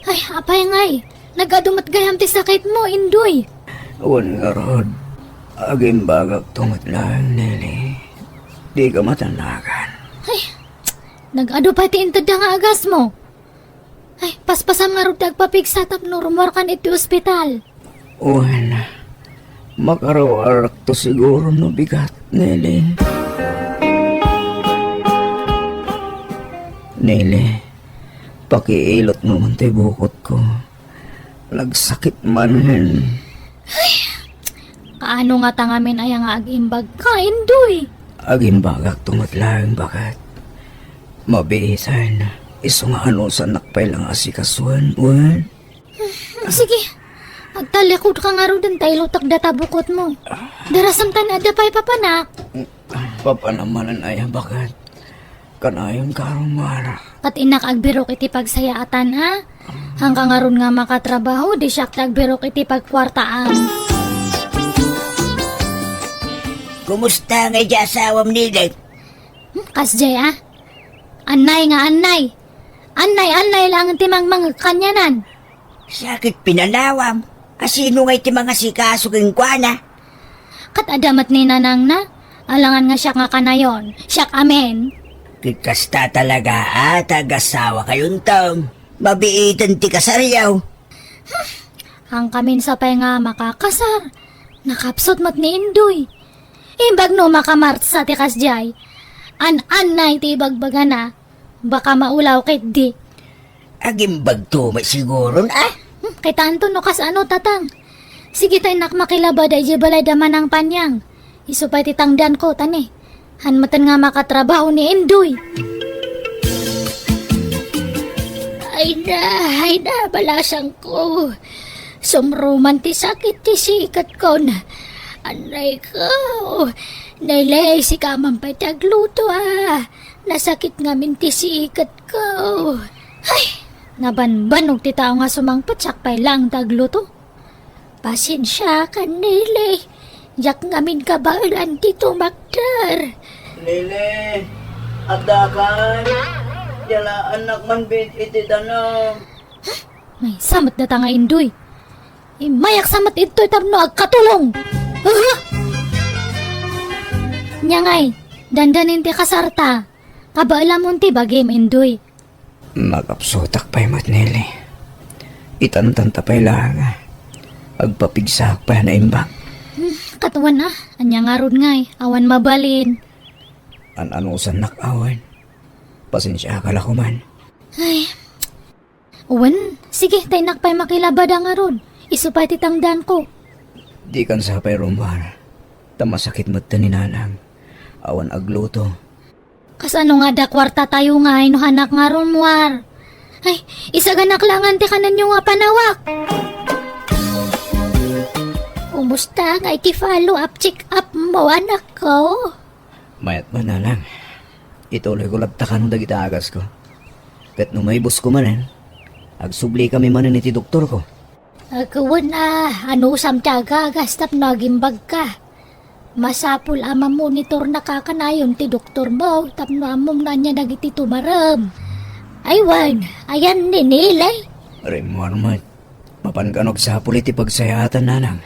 Ay, apay ngay, nag-adu met gayam ti sakitmo, Indoy. Wen ngarud, agimbagakto met laeng, Neli. Dika matannagan. Ay, nag-adu pay ti intedda nga agasmo. Ay, paspasam ngarud ti agpapigsa tapno rummuarkan iti ospital. Wen, makaruarakto siguro no bigat, Neli. Neli, pakiilotmo man ti bukotko. Nagsakit manen. Kaano ngata ngamin aya nga agimbagka, Indoy? Agimbagakto met laeng, baket. Mabiiten, isu nga anusannak pay la nga asikasuen, wen? Sige, agtallikudka ngaruden ta ilutek data bukotmo. Darasem ta ni adda pay papanak. Papanam manen aya, baket? Kanayonka a rummuar. Ket innak agbirok iti pagsayaatan, a? Haanka ngarud nga makatrabaho, di siak ti agbirok iti pagkuartaan. Kumusta ngay di asawam, Neli? Hmm, kasdiay, a? Annay nga annay. Annay, annay laeng ti mangmangeg kanianan. Sakit pinanawam. A sino ngay ti mangasikaso kenkuana? Ket adda met ni nanangna. Alangan nga siak nga kanayon. Siak amin. Ket kasta talaga a, ta agasawakayonto. Mabiiten ti kasaryo. Haankamin sa pay nga makakasar. Nakapsut met ni Indoy. Imbag no makamartsa ti kasdiay. An-annay ti ibagbagana. Baka maulaw ketdi. Agimbagto met siguron, a? Hmm, kitaenton no kasano, Tatang. Sige ta innak makilabada idiay balayda Manang Panyang. Isu pay ti tangdanko, tani. Han metten nga makatrabaho ni Indoy. Ay na, ay na, balasangko. Sumruman ti sakit ti siketkon. Anay ko. Neley, sika man pay ti agluto, a. Nasakit ngamin ti siketko. Ay, nabanbanog ti tao nga sumangpet, siak pay laeng ti agluto. Pasensiakan, Neley. Diak ngamin kabaelan ti tumakder. Neley, addakan. Yalaannak man bit iti danum. Maysa met data nga Indoy. Immayak sa met idtoy tapno agkatulong. Aha! Nya ngay, dandanin ti kasarta. Kabaelamon ti bagim, Indoy. Makapsutak pay met, Nelly. Itantanta pay laeng. Agpapigsaak pay a naimbag. Hmm, katuan a, ania ngarud ngay, awan mabalin. An-anusannak awan. Pasensiaka la koman. Ay. Wen, sige, ta innak pay makilabada ngarud. Isu pay ti tangdanko. Dikan sa pay rummuar. Ta masakit met ti ni nanang. Awan agluto. Kasano nga adda kuartatayo ngay no hanak nga rummuar? Ay, isaganak la ngan ti kanenyo nga panawak. Kumusta ngay ti follow-up check-up mo, anakko? Mayat man, nanang. Ituloyko latta kano dagiti agasko. Ket no maibusko manen, agsublikami manen iti doktorko. Agkuwen a, anusam ti agagas tapno agimbagka. Masapul a mamonitornaka kanayon ti doktormo tapno ammom no ania dagiti tumarem. Ay wen, ayan ni Nelly? Rimmuar met. Mapan kano agsapul iti pagsayaatan, nanang.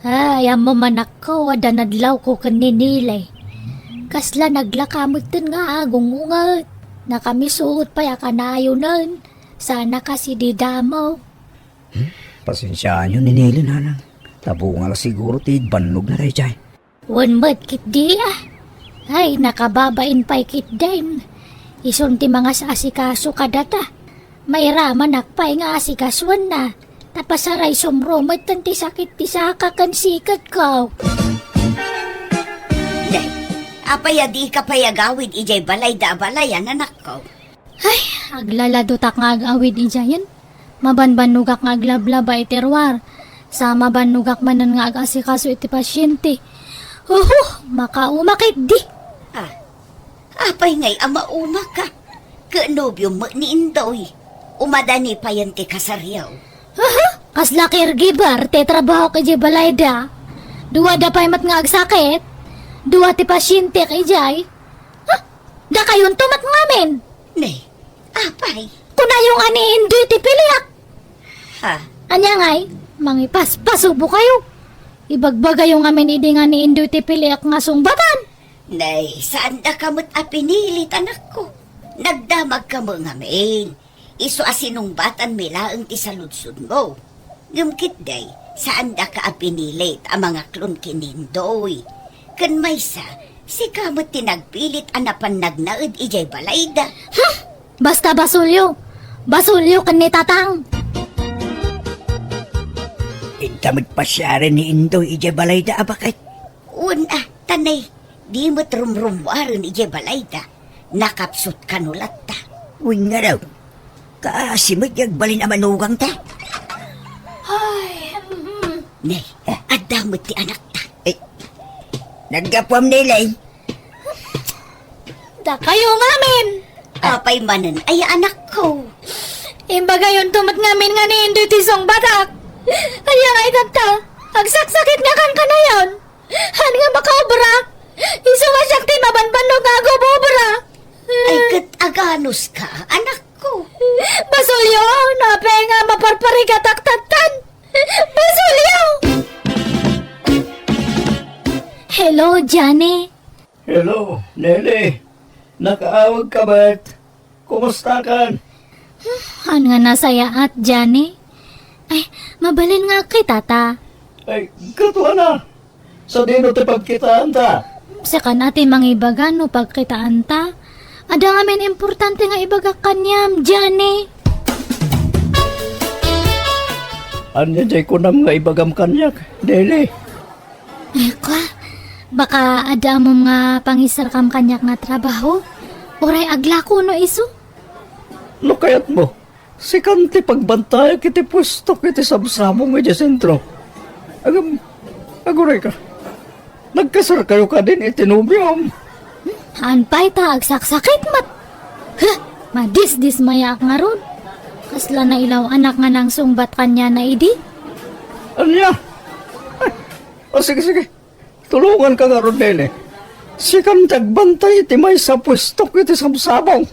Ay, ammom, anakko, adda nadlawko ken ni Nelly. Kasla naglaka metten nga agungunget. Nakamisuot pay a kanayonen. Sana kasi didamo. Hmm? Pasensiaanyo ni Nelly, nanang. Ta bunga la siguro ti bannogna daydiay. Wen met ketdi a. Ay, nakababain pay ketdin. Isun ti mangas-asikaso kadata. Mairamanak pay nga asikasuenna. Ta pasaray sumro metten ti sakit ti saka ken siketko. Nay, apay a dika pay agawid idiay balayda a balayan, anakko? Ay, aglaladotak nga ag-awid idiayen. Mabanbannogak nga aglablaba iti ruar. Sa mabannogak manen nga ag-asikaso iti pasiente. Uhu, makauma ketdi. Ah, apay ngay a maumaka? Ket nobiom met ni Indoy. Umadani payen ti kasaryo. Uhu, kasla caregiver ti trabahok idiay balayda. Duada pay met nga agsakit. Dua ti pasientek idiay. Ha? Dakayonto met ngamin. Ne, apay? Kunayo nga ni Indoy ti piliak. Ha? Ania ngay, mangipaspasubo kayo. Ibagbagayo ngamin idi nga ni Indoy ti piliak nga sungbatan. Ne, saandaka met a pinilit, anakko. Nagdamagka met ngamin. Isu a sinungbatanmi laeng ti saludsodmo. Ngem ketdi, saandaka a pinilit a mangaklon ken ni Indoy. Ken maysa, sika met ti nagpilit a napan nagnaed idiay balayda. Hmm! Basta basolyo. Basolyo ken ni Tatang. Inta met pasiaren ni Indoy idiay balayda a baket. Wen a, ta ne, di met rumrummuaren idiay balayda. Nakapsut kano latta. Wen ngarud, kaasi met ti agbalin a manugangta. Ay, mhm. Ne, adda met ti anakta. Ay, naggapuam, Nelly. Dakayo ngamin. Apay manen, ay anakko. Imbagayonto met ngamin nga ni Indoy ti sungbatak. Ania ngay tatta? Agsaksakit nga kankanayon. Han nga makaobra. Isu nga siak ti mabanbannog nga agobobra. Ay, ket aganuska, anakko. Basolyo, no apay nga maparparigatak tattan. Basolyo! Hello, Johnny. Hello, Nelly. Nakaawagka met? Kumustakan? Hmm, han nga nasayaat, Johnny? Ay, mabalin nga kita ta. Ay, katuana. Sadino ti pagkitaanta? Sika ti mangibaga no pagkitaanta. Adda ngamin importante nga ibagak kaniam, Johnny. Ania jay kunam nga ibagam kaniak, Nelly? Eh, kwa, baka adda ammom nga pangisarkam kaniak nga trabaho? Uray aglako no isu? No kayatmo, sikan ti pagbantayak iti puestok iti sabsabong idiay sentro. Agam, aguray ka. Nagkasar kayo kadin iti nobiom? Haan pay ta agsaksakit met. Huh! Madisdismayaak ngarud. Kasla nailaw-anak nga nangsungbat kaniana idi. Ania? O, sige, sige. Tulonganka ngarud, Nelly. Sikan ti agbantay iti maysa a puestok iti sabsabong.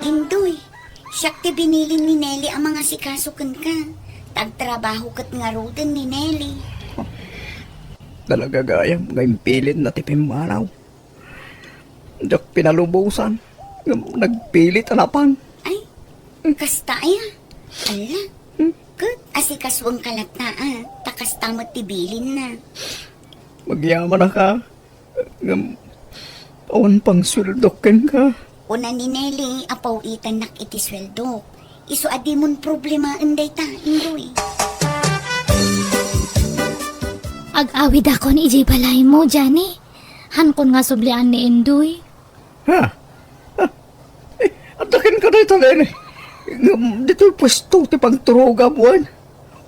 Indoy, siak ti binilin ni Nelly a mangasikaso kenka. Ta agtrabaho ket ngaruden ni Nelly. Talaga gayam nga impilinna ti pimmanaw. Diak pinalubosan ngem nagpilit a napan. Ay, kasta aya? Ala, hmm? Ket asikasuenka latta, a, ta kasta met ti bilinna. Agyamanaka, ngem awan pang sueldok kenka. Kuna ni Nelly a paw-itannak iti sueldok. Isu a dimon problemaen dayta, Indoy. Ag-awidakon idiay balaymo, Johnny. Hankon nga sublian ni Indoy. Ha? Ha? Eh, adda kenka dayta, Nelly. Ngem ditoy puesto ti pagturogam wen?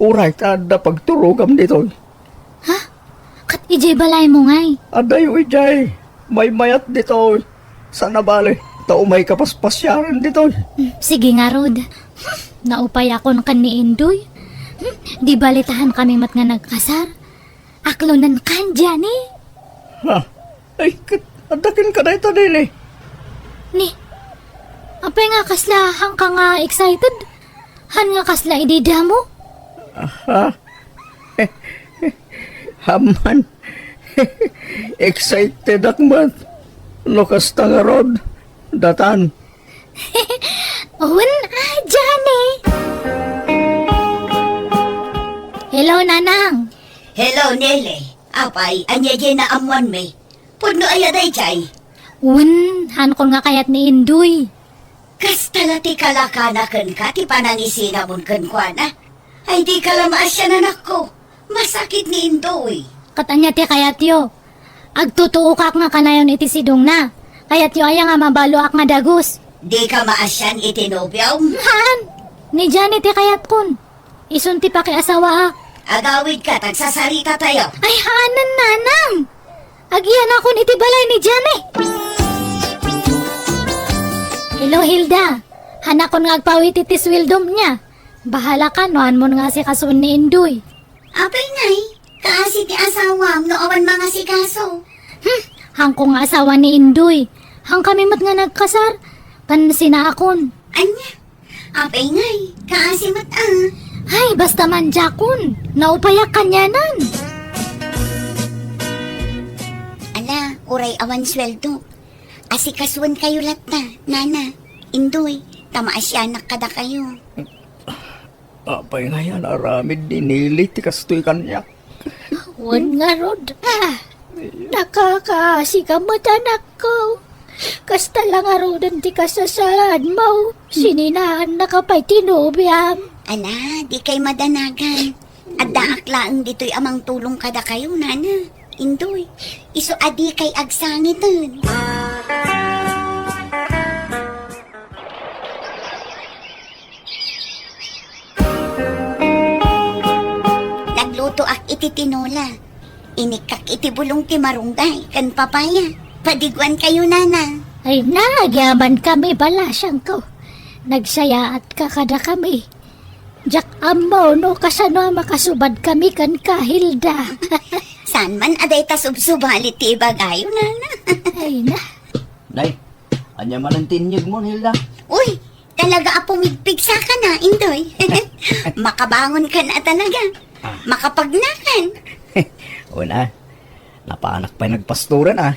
Uray ta adda pagturogam ditoy. Ha? Ket idiay balaymo ngay? Addayo idiay. Maymayat ditoy. Sana bale, ta umayka paspasiaren ditoy. Hmm, sige ngarud. Hmm, naupayakon ken ni Indoy. Hmm, di bale ta hankami met nga nagkasar. Aklonenkan, Johnny. Ha? Ay, ket, adda kenka dayta, Nelly. Ni, apay nga kasla hanka nga excited? Han nga kasla idi damo? Aha. Amman. Excited ak met. No kasta ngarud, datan. Wen, a, Johnny. Hello, Nanang. Hello, Nelly. Apay, ania diay naammoanmi? Pudno aya daydiay? Wen, hankon nga kayat ni Indoy. Kasta la ti kalakana kenka ti panangisinamon kenkuana? Ay, dika la maasian, anakko. Masakit ni Indoy. Ket ania ti kayatyo? Agtutuokak nga kanayon iti sidongna. Kayatyo aya nga mabaloak nga dagus? Dika maasian iti nobiom? Haan. Ni Johnny ti kayatkon. Isun ti pakiasawaak. Agawidka, ta agsasaritatayo. Ay, haanen, Nanang! Agyanakon iti balay ni Johnny. Hello, Hilda. Hanakon nga agpawit iti sueldom nia. Bahalaka no haanmon nga asikasuen ni Indoy. Apay ngay, kaasi ti asawam no awan mangasikaso? Hmm, hanko nga asawa ni Indoy. Hankami met nga nagkasar. Ken sinaakon. Ania? Apay ngay, kaasi met a. Ay, basta mandiakon. Naupayak kanianan. Ala, uray awan sueldo. Asikasuenkayo latta, Nana, Indoy, ta maasianak kadakayo. Apay ngay a naaramid ni Nelly ti kastoy kaniak? Wen ngarud, a. Nakakaasika met, anakko. Kasta la ngaruden ti kasasaadmo. Sininaannaka pay ti nobiam. Ala, dikay madanagan. Addaak laeng ditoy a mangtulong kadakayo, Nana, Indoy. Isu a dikay agsangiten. Naglutoak iti tinola. Inikkak iti bulong ti marunggay ken papaya. Padiguankayo, Nana. Ay na, agyamankami, balasiangko. Nagsayaatka kadakami. Diak ammo no kasano a makasubadkami kenka, Hilda. Saan man a dayta subsubali ti ibagayo, Nana? Ay na. Nay, ania manen ti inyegmo, Hilda? Uy, talaga a pumigpigsaka na, Indoy. Makabangonka na talaga. Ah. Makapagnakan. Una, napanak pay nagpastoran, a.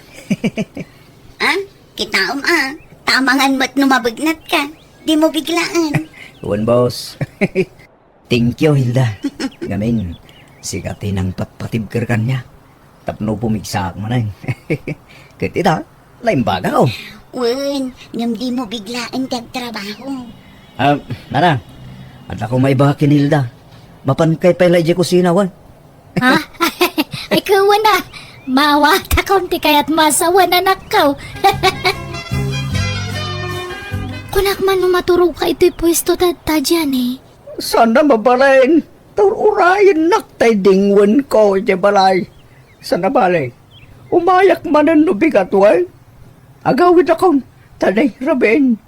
A, kitaem, a. Ta amangan met no mabegnatka. Dimo biglaen. Wen, boss. Thank you, Hilda. Ngamin, sika ti nangpatpatibker kaniak. tapno pumigsaak manen. Ket ita, naimbagak. Wen, ngem dimo biglaen ti agtrabaho. Ah, Nana, adda ko maibaga ken Hilda. Mapankay pay la idiay kusina, wen? Ha? Ay, kuwan a. Maawatakon ti kayatmo a sawen, anakko. Kunak man no maturogka itoy puesto ta, ta, Jenny. Saan a mabalin, ta ur-urayennak tay dingwenko idiay balay. Saan a bale, umayak manen no bigat, wen? Agawidakon, ta nairabin.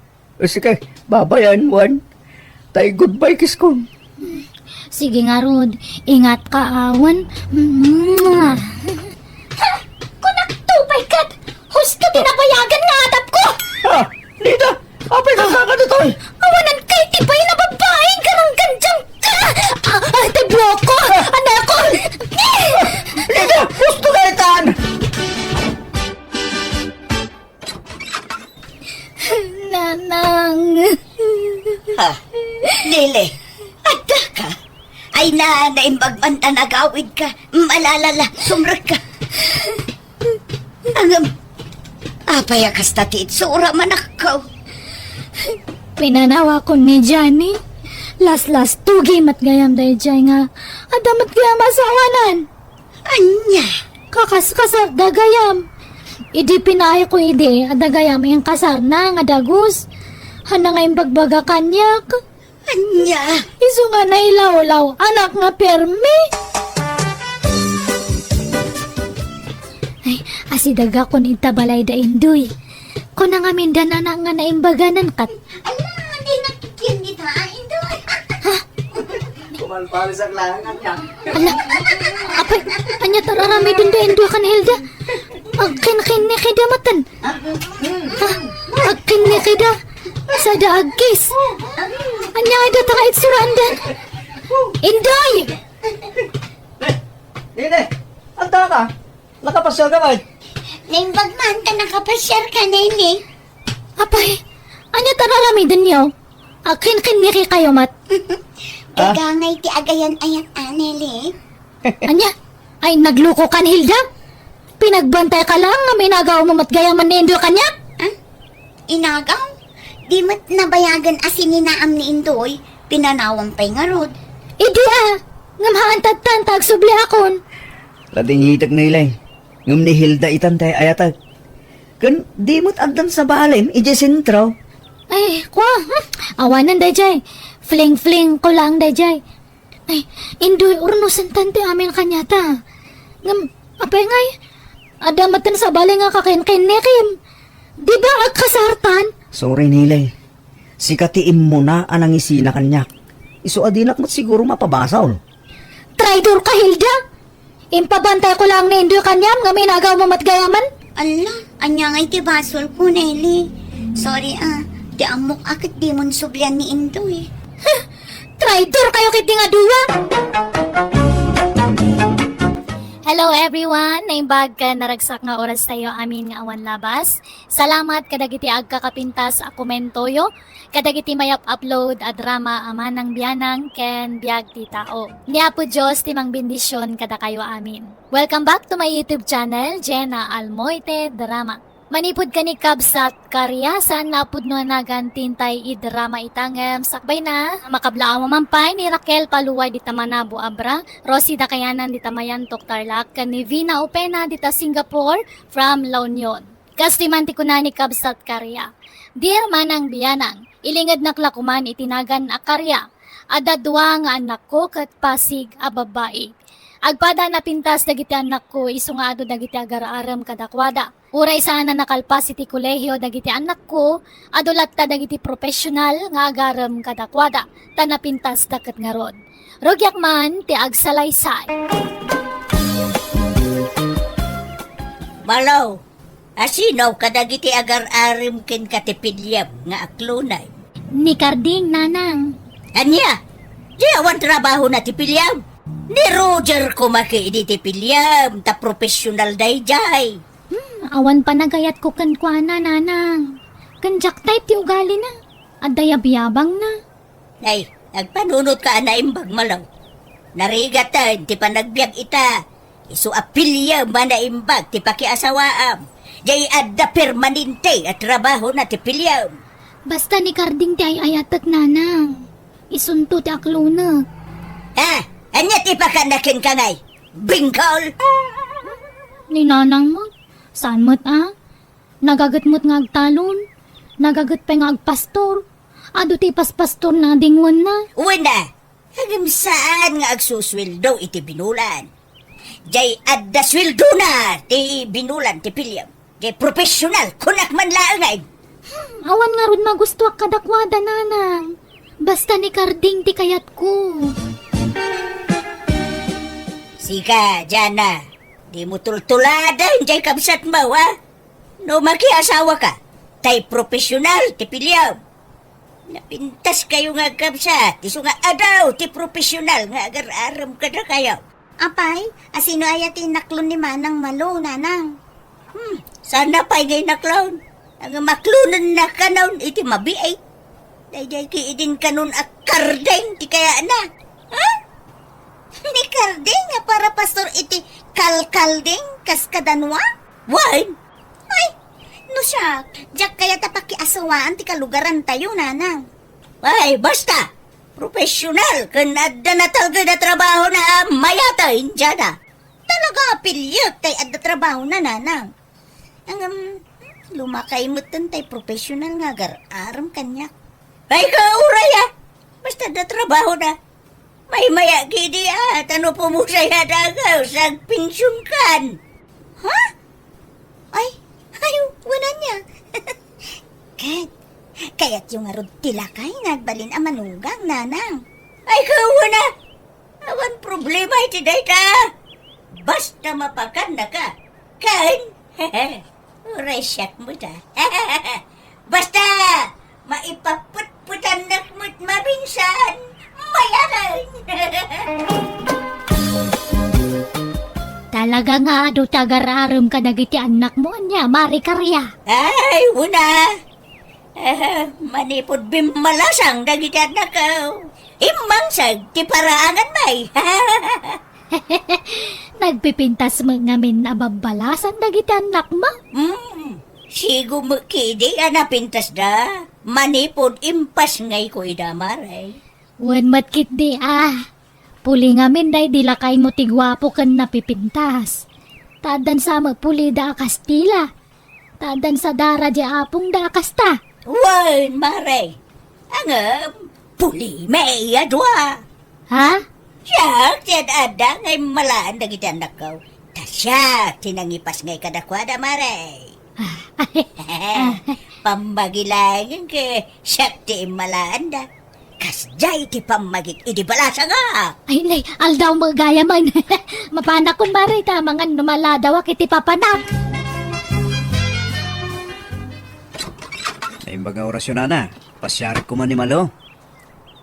Sige, babayan, wen. Tay goodbye kisskon. Sige ngarud, ingatka, a, wen. Mwah. Ha! Kunakto pay ket, husto ti nabayagan nga adapko! Ha! Nida! Apay ka kaka ditoy? Awanan kay ti pay na babae, garanggandiang ka! Ah, ah, ti bloko! Anakon! Nida! Husto ka itan! Nanang. Ha? Lily, adda ka? Ay na, naimbag man ta nagawid ka. Malalala, sumrek ka. Ngem, apay a kasta ti itsura, manakko? Pinanawakon ni Johnny. Laslastugi met gayam daydiay nga adda met gayam a sawanan. Ania? Kakaskasarda gayam. Idi pinaayko idi, adda gayam inkasarna nga dagus. Haan nga imbagbaga kaniak. Ania? Isu nga nailawlaw, anak nga permi. Ay, asidagakon ita balay da Indoy. Kuna ngamin da anak nga naimbaganan kat. Ala, di nakikirni ta, Indoy. Ha? Kumalpalis ang langan niya. Ala, apay, ania ti ar-aramiden da Indoy ken Hilda? Agkinkinnikida maten. Ha? Agkinnikida. Sada agkiss. Ania ngay data nga itsuraan? Indoy! Nene, anta ka? Nakapasiar ka, bay? Naimbag man ta nakapasiar ka, Nene. Apay, ania ti ar-aramidenyo? Agkinkinniki kayo met. Ah? Kagangay ti agayan-ayan, a, Nene. Ania? Ay, nagluko kan, Hilda? Pinagbantay ka lang nga inagaw mo met gayam ni Indoy kaniak? Ah? Inagaw? Di met nabayagan a sininaam ni Indoy, pinanawam pay ngarud. Idi a, ngem haan tattan ta agsubli akon. Ladingitek, Nilay. Ngem ni Hilda itan tay ayatek. Ken di met addan sabalin idiay sentro. Ay, kua, hmm, awanen daydiay. Fling-fling ko lang daydiay. Ay, Indoy, urnosen tan ti amin kaniata. Ngem, apay ngay? Adda met ti sabali nga kakinkinnikim. Di ba agkasartan? Sorry, Nilay. Sika ti immuna a nangisina kaniak. Isu a dinak met siguro mapabasol. Traidor ka, Hilda! Impabantay ko lang ni Indoy kaniam nga inagaw mo met gayamen. Ala, ania ngay ti basol ko, Nelly? Sorry, a. Ti ammok a ket dimon sublian ni Indoy. Huh! Traidor kayo ketdi nga dua! Hello everyone! Naimbag ken naragsak nga oras tayo amin nga awan labas. Salamat kadagiti agkakapintas a komentoyo, kadagiti mayap-upload a drama a manang bianang ken biag ti tao. Ni Apo Dios ti mangbendision kadakayo amin. Welcome back to my YouTube channel, Jenna Almoite Drama. Manipud ken ni Kabsat Karia, saan nga a pudno a nagan ti intay idrama ita ngem sakbayna, makablaaw man pay ni Raquel Paluway dita Manabo, Abra, Rosie Dakayanan dita Mayantok, Tarlac, ken ni Vina Opena dita Singapore from La Union. Kastoy man ti kuna ni Kabsat Karia, "Dear Manang Bianang, ilingednak la koman iti nagan a Karia. Adda dua nga annakko ket Pasig a babbai. Agpada a napintas dagiti annakko isu nga adu dagiti agar-arem kadakuada. Uray saan a nakalpas iti kolehio dagiti annakko, adu latta dagiti professional nga agarem kadakuada, ta napintasda ket ngarud. Rugiak man ti agsalaysay." Malaw, asino kadagiti agar-arem ken katipiliam nga aklonay? Ni Carding, nanang. Ania? Di awan trabahona ti piliam? Ni Roger koma ketdi ti piliam, ta professional daydiay. Hmm, awan panagayatko kenkuana, nanang. Ken diak type ti ugalina. Adda yabyabangna. Ay, agpanunotka a naimbag, Malaw. Narigaten ti panagbiag ita. Isu a piliem a naimbag ti pakiasawaam. Jay adda permanente a trabahona ti piliem. Basta ni Karding ti ay-ayatek, nanang. Isunto ti aklonek. Ah, ania ti pakanaken ka ngay? Bingkol? Ni nanang met, saan met a? Nagaget met nga agtalon, nagaget pay nga agpastor. Adu ti paspastor na dingwenna. Wen a, ngem saan nga agsusueldo iti binulan. Jay adda sueldona ti binulan ti piliem. Jay professional, kunak man laeng ay. Hmm, awan ngarud magustuak kadakuada, nanang. Basta ni Karding ti kayatko. Sika, Jana, di mo tultuladen jay kabsatmo, a? No makiasawa ka, tay professional ti piliem. Napintas kayo nga agkabsat, isu nga adu ti professional nga agar-arem kadakayo. Apay, asino aya ti inaklon ni Manang Malo, nanang? Hmm, sana pay nga inaklon. Ang maklonenna kanon iti mabiit. Daydiay ki idin kanon a Karding ti kayatna. Ha? Ni Karding nga para pastor iti kalkalding kas kadanua? Wen. Ay, no siak, diak kayat a pakiasawaan ti kalugarantayo, nanang. Ay, basta! Professional ken adda natalged a trabahona a mayat a Indiana. Talaga a piliem tay adda trabahona, nanang. Ngem, lumakay metten tay professional nga agar-arem kaniak. Ay, kauray a! Basta adda trabahona. Maymay-at idi a, ta no pumusay a dagaw, sagpensionkan. Ha? Ay, ay, wen ania. Ket, kayatyo ngarud ti lakay nga agbalin a manugang, nanang. Ay, kauna! Awan problema iti dayta. Basta mapakannaka. Ken, uray siak met a. Basta, maipapetpetannak met maminsan, mayat a. Talaga nga adu ti agar-arem kadagiti annakmo, ania, Mari Karia? Ay, wen a. Ah, manipud bimmalasang dagiti annakko, immangseg ti paraangan, may. Nagpipintas met ngamin a babbalasang dagiti annakmo? Hmm, sigo met idi a napintasda, manipud impasngayko ida, Mare. Wen met ketdi a. Puli ngamin daydi lakaymo ti guapo ken napipintas. Ta addan sa met pulida a Kastila. Ta addan sa dara di apongda a kasta. Wen, Mare. Ngem, pulimi a dua. Ha? Siak ti ad-adda nga immalaen dagiti annakko. Ta siak ti nangipasngay kadakuada, Mare. Ah, ah, pammagi laengen ket siak ti immalaenda. Kasdiay ti pammagik idi balasangak. Ay, nay, aldaw met gayam. Mapanakon, Mare, ta amangan no maladawak iti papanak. Naimbag nga orasyo, nana. Pasiarik koma ni Malo.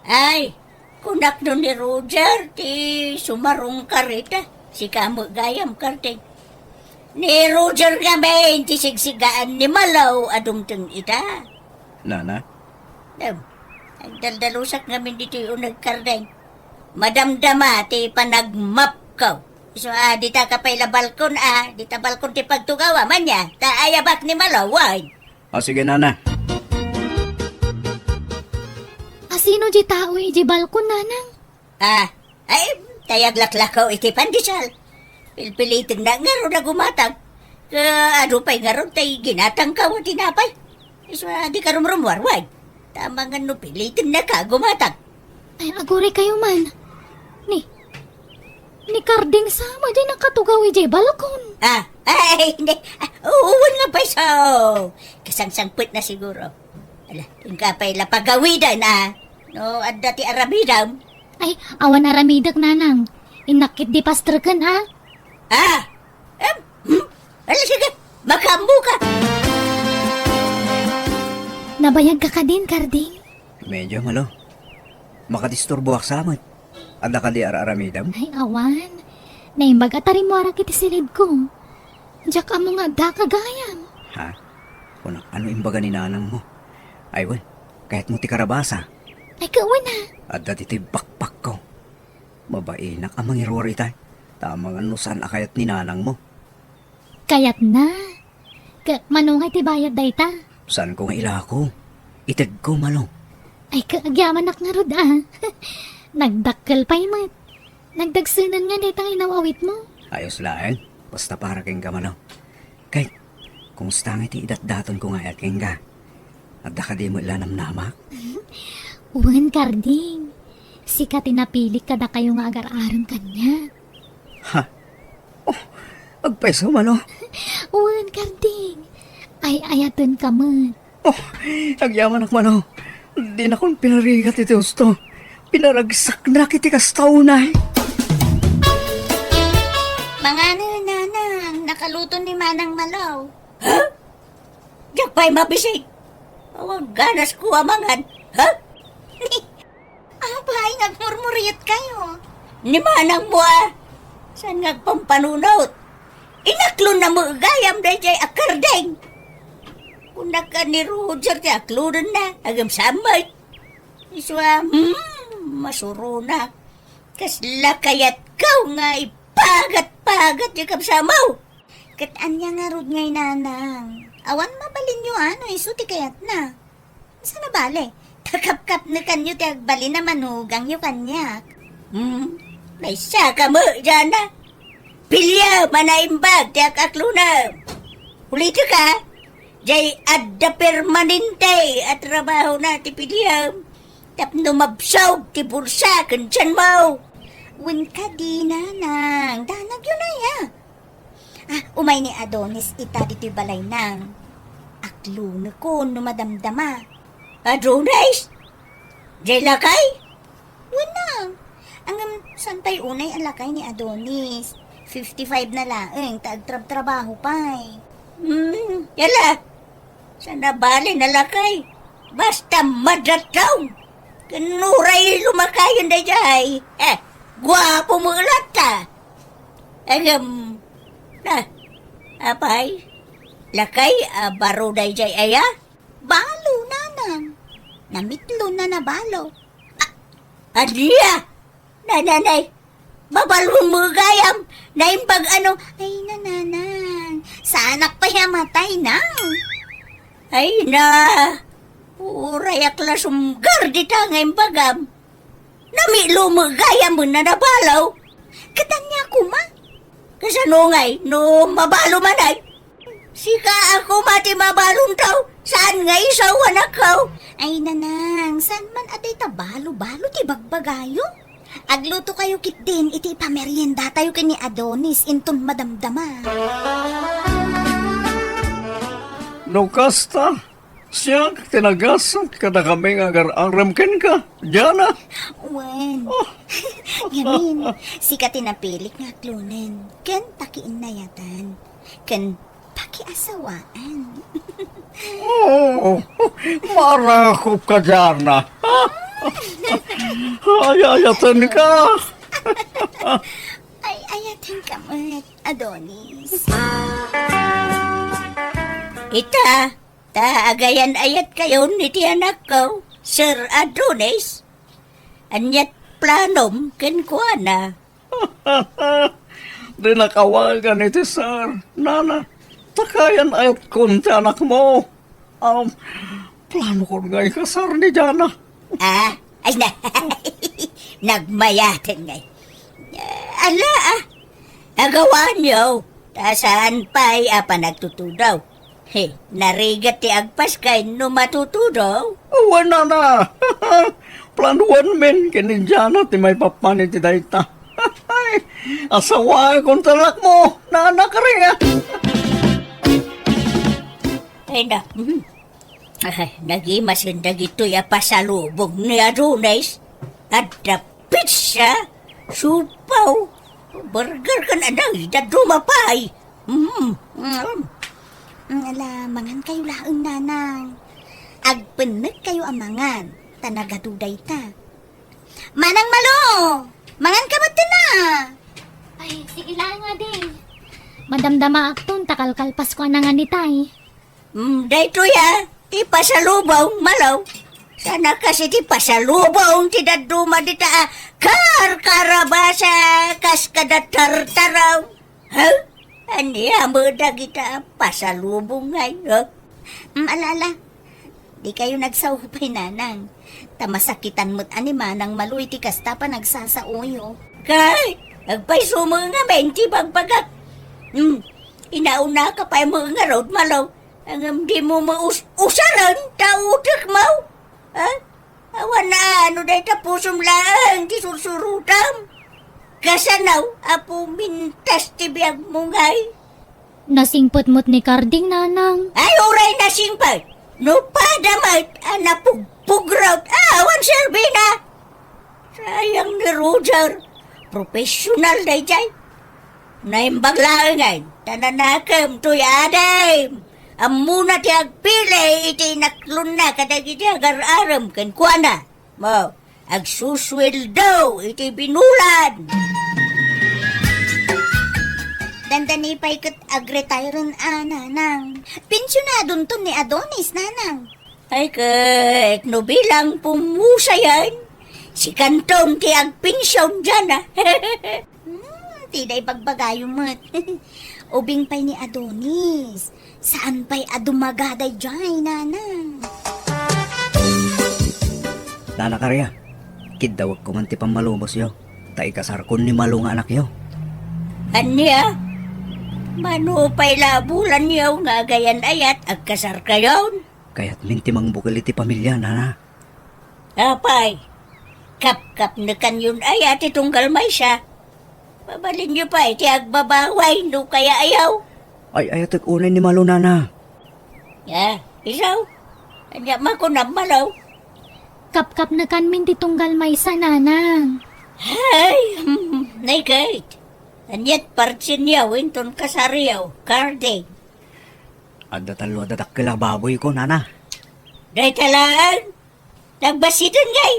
Ay, kunak no ni Roger ti sumarungkar ita. Sika met gayam, Karding. Ni Roger ngamin ti sigsigaan ni Malo a dumteng ita. Nana? Dem, agdaldalusak ngamin ditoy uneg, Karding. Madamdama ti panagmapko. Isu a, dita ka pay la balkon a, dita balkon ti pagtugawa, mania, ta ayabak ni Malo, wen. Ah, sige, nana. Asino di tao iti balkon, nanang? Ah, ay, tay aglaklakaw iti pandesal. Pilpilitennak ngarud a gumatang. Ket adu pay ngarud tay ginatangko a tinapay. Isu a, dika rumrummuar, wen. Ta amangan no pilitennaka a gumatang. Ay, aguraykayo man. Ni, ni Karding sa met diay nakatugaw idiay balkon. Ah, ay, hindi. Ah, wen nga pay isu. Kasangsangpetna siguro. Ala, inka pay la pagawiden, a. No adda ti aramidem. Ay, awan aramidek, nanang. Innak ketdi pastreken, a. Ah! Em, hmm? Ala, sige, makaammoka. Nabayagka kadin, Karding? Medyo, Malo. Makadisturboak sa met. Adda kadi ar-aramidem? Ay, awan. Naimbag a ta rimmuarak iti silidko. Diak ammo nga addaka gayam. Ha? Kunak, ano imbaga ni nanangmo? Ay, wen, kayatmo ti karabasa? Ay, kawan a. Adda ditoy backpackko. Mabainak a mangiruar ita. Ta amangan no saan a kayat ni nanangmo. Kayatna. Ket mano nga iti bayad dayta? Saanko nga ilako. Itedko, Malo. Ay, ket agyamanak ngarud, a. Nagdakkel pay met. Nagdagsenan nga dayta nga inaw-awitmo. Ayos laeng. Basta para kenka, Malo. Kay, kumusta nga iti idatdatonko nga ayat kenka? Adda kadi met la namnamak? Wen, Karding. Sika ti napilik kadakayo nga agar-arem kaniak. Ha? Oh, agpayso, Malo? Wen, Karding. Ay-ayatenka met. Oh, agyamanak, Malo. Dinakon pinarigat iti husto. Pinaragsaknak iti kasta unay. Mangano, nanang, nakaluto ni Manang Malo. Ha? Diak pay mabisig. Awan ganasko a mangan. Ha? Apay, nagmurmuriotkayo? Ni manangmo a. Saan nga agpampanunot? Inaklonna met gayam daydiay a Karding. Kunak a ni Roger ti aklonenna, agem saan met. Isu a, hmm, masurona. Kasla kayatko nga ipagat-pagat ti kabsatmo. Ket ania ngarud ngay, nanang? Awan mabalinyo a no isu ti kayatna. Saan a bale? Ta kapkapnekanyo ti agbalin a manugangyo kaniak. Hmm, maysa ka met, Jana. Piliam a naimbag ti ak-aklonem. Ulitek a, diay adda permanente a trabahona ti piliam tapno mabsog ti bulsa ken tianmo. Wen kadi, nanang, danagyo aya. Ah, umay ni Adonis ita ditoy balayna. Aklonekon no madamdama. Adonis? Diay lakay? Wen, nang. Ngem saan pay unay a lakay ni Adonis? Fifty-five na laeng ta agtrabtrabaho pay. Hmm, yala. Saan a bale a lakay? Basta madatong. Ken uray lumakayen daydiay. Eh, guapo met latta. Ngem, na, apay, lakay a baro daydiay aya? Balo, nanang. Namitlon a nabalo. A-, ania? Nananay, mabalon met gayam, naimbag a no. Ay, nanang, saanak pay a matay, nang. Ay na, uray ak la sumgar dita nga imbagam. Namitlon met gayam a nabalo. Ket ania koma? Kasano ngay no mabalo manen? Sika a koma ti mabalonto, saan nga isu a anakko? Ay, nanang, saan man a dayta balo-balo ti bagbagayo? Aglutokayo ketdin iti ipameriendatayo ken ni Adonis inton madamdama. No kasta, siak ti nagasat kadakami nga agar-arem kenka, Jana. Wen. Oh. Ngamin, sika ti napilik nga aklonen ken pakiinnayatan ken pakiasawaan. Oh, marakop ka, Jana. Ay-ayatenka. Ay-ayatenka met, Adonis. Ita, ta agayan-ayatkayon iti anakko, Sir Adonis. Ania't planom kenkuana? Dinak awagan iti sir, nana, ta kayan-ayatkon ti anakmo. Um, planokon nga ikasar ni Jana. Ah, ay na, nagmayaten ngay. Ala, ah, agawanyo, ta saan pay a panagtutudaw. He, narigat ti agpaskay no matutudo. Wen, nana. Planuenmin ken ni Jana ti maipapan iti dayta. Asawaen ti anakmo, nana, kari. Ay, na. Mhm. Ay, nagimasen dagitoy a pasalubong ni Adonis. Adda pizza, siopaw, burger ken ania, dadduma pay. Mm, mm. Mm, ala, mangankayo laeng, nanang. Agpennekkayo a mangan, ta nagadu dayta. Manang Malo, manganka met dita. Ay, sige laeng, adi. Madamdamaakton ta kalkalpasko a nangan itay. Mm, daytoy a, ti pasalubong, Malo. Saan a kas iti pasalubong ti dadduma dita a Karkarabasa kas kada tartaraw. Ha? Ania met dagita pasalubong ngay, ha? Mm, ala, ala. Dikayo nagsao pay, Nanang. Ta masakitan met a ni Manang Malo iti kasta panagsasaoyo. Kay, agpayso met ngamin ti bagbagak. Hmm, inaunaka pay met ngarud, Malo. Ngem dimo met us-, usaren ta utekmo. Ha? Awan a, no dayta pusom laeng ti sursurotam. Kasano, Apo, mintas ti biagmo ngay? Nasingpet met ni Karding, Nanang. Ay, uray nasingpet. No pada met a napugpugrot, awan serbina. Sayang ni Roger. Professional dayjay. Naimbag laengen, ta nanakem toy adim. Ammona ti agpili iti inaklonna kadagiti agar-arem kenkuana. Mo, agsusueldo iti binulan. Dandani pay ket agretire-en a, Nanang. Pensionadonto ni Adonis, Nanang. Ay ket, no bilang pumusayan, sikanton ti agpension diana. Hmm, ti da ibagbagayo met. Ubing pay ni Adonis. Saan pay a dumaga dayjay, Nanang? Nana Karia, kiddawekko man ti pammalubosyo, ta ikasarkon ni Malo nga anakyo. Ania? Mano pay la bulanyo nga agayan-ayat agkasarkayon? Kayatmin ti mangbukel iti pamilya, Nana. Apay, kapkapnekanyon aya ti tunggal maysa? Mabalinyo pay ti agbabaway no kayaayo. Ay-ayatek unay ni Malo, Nana. Ah, isu? Ania makunam, Malo? Kapkapnekanmin ti tunggal maysa, Nanang. Ay, hmm, nay ket. Aniat partinyo inton kasaryo, Karding? Adda tallo a dadakkel a baboyko, Nana. Dayta laeng? Nagbassiten ngay?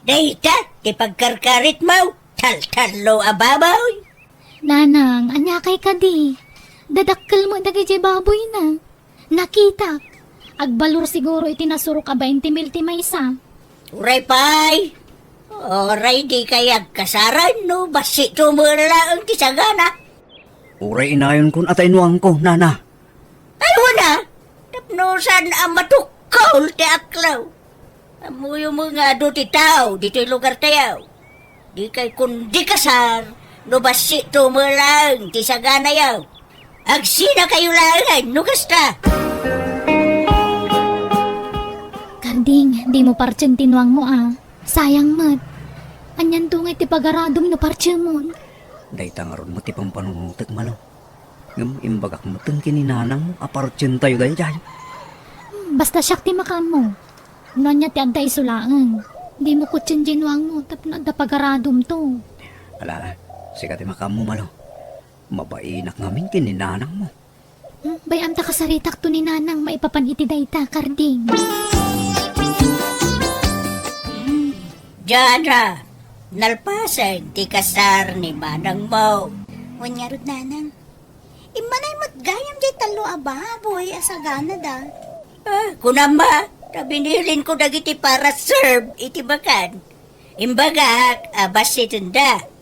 Dayta ti pagkarkaritmo, taltallo a baboy. Nanang, ania kay kadi? Dadakkel met dagiti baboyna. Nakitak. Agbalor siguro iti nasurok a bainte mil ti maysa. Uray pay. Uray dikay agkasaran no bassitmo laeng ti sagana. Uray inayonkon a ta inuangko, Nana. Ay, wen a, tapno saan a matukol ti aklaw. Ammoyo met nga adu ti tao ditoy lugartayo. Dikay kundi kasar no bassitmo laeng ti saganayo. Agsinakayo laeng no kasta. Karding, dimo partien ti inuangmo a. Sayang met. Anianto ngay ti pagaradom no partienmon? Dayta ngarud met ti pampanunotek, Malo. Ngem imbagak metten ken ni nanangmo a partientayo daydiay. Hmm, basta siak ti makaammo. No ania ti adda isu laeng. Dimo kutien ti inuangmo tapno adda pagaradomto. Ala, sika ti makaammo, Malo. Mabainak ngamin ken ni nanangmo. Hmm, bay-am ta kasaritakto ni nanang maipapan iti dayta, Karding. Hmm, diana, nalpasen ti kasar ni manangmo. Wen ngarud, nanang. Immanay met gayam diay tallo a baboy a saganada. Ah, kunam a, ta binilinko dagiti para serve iti bakan. Imbagak a bassitenda.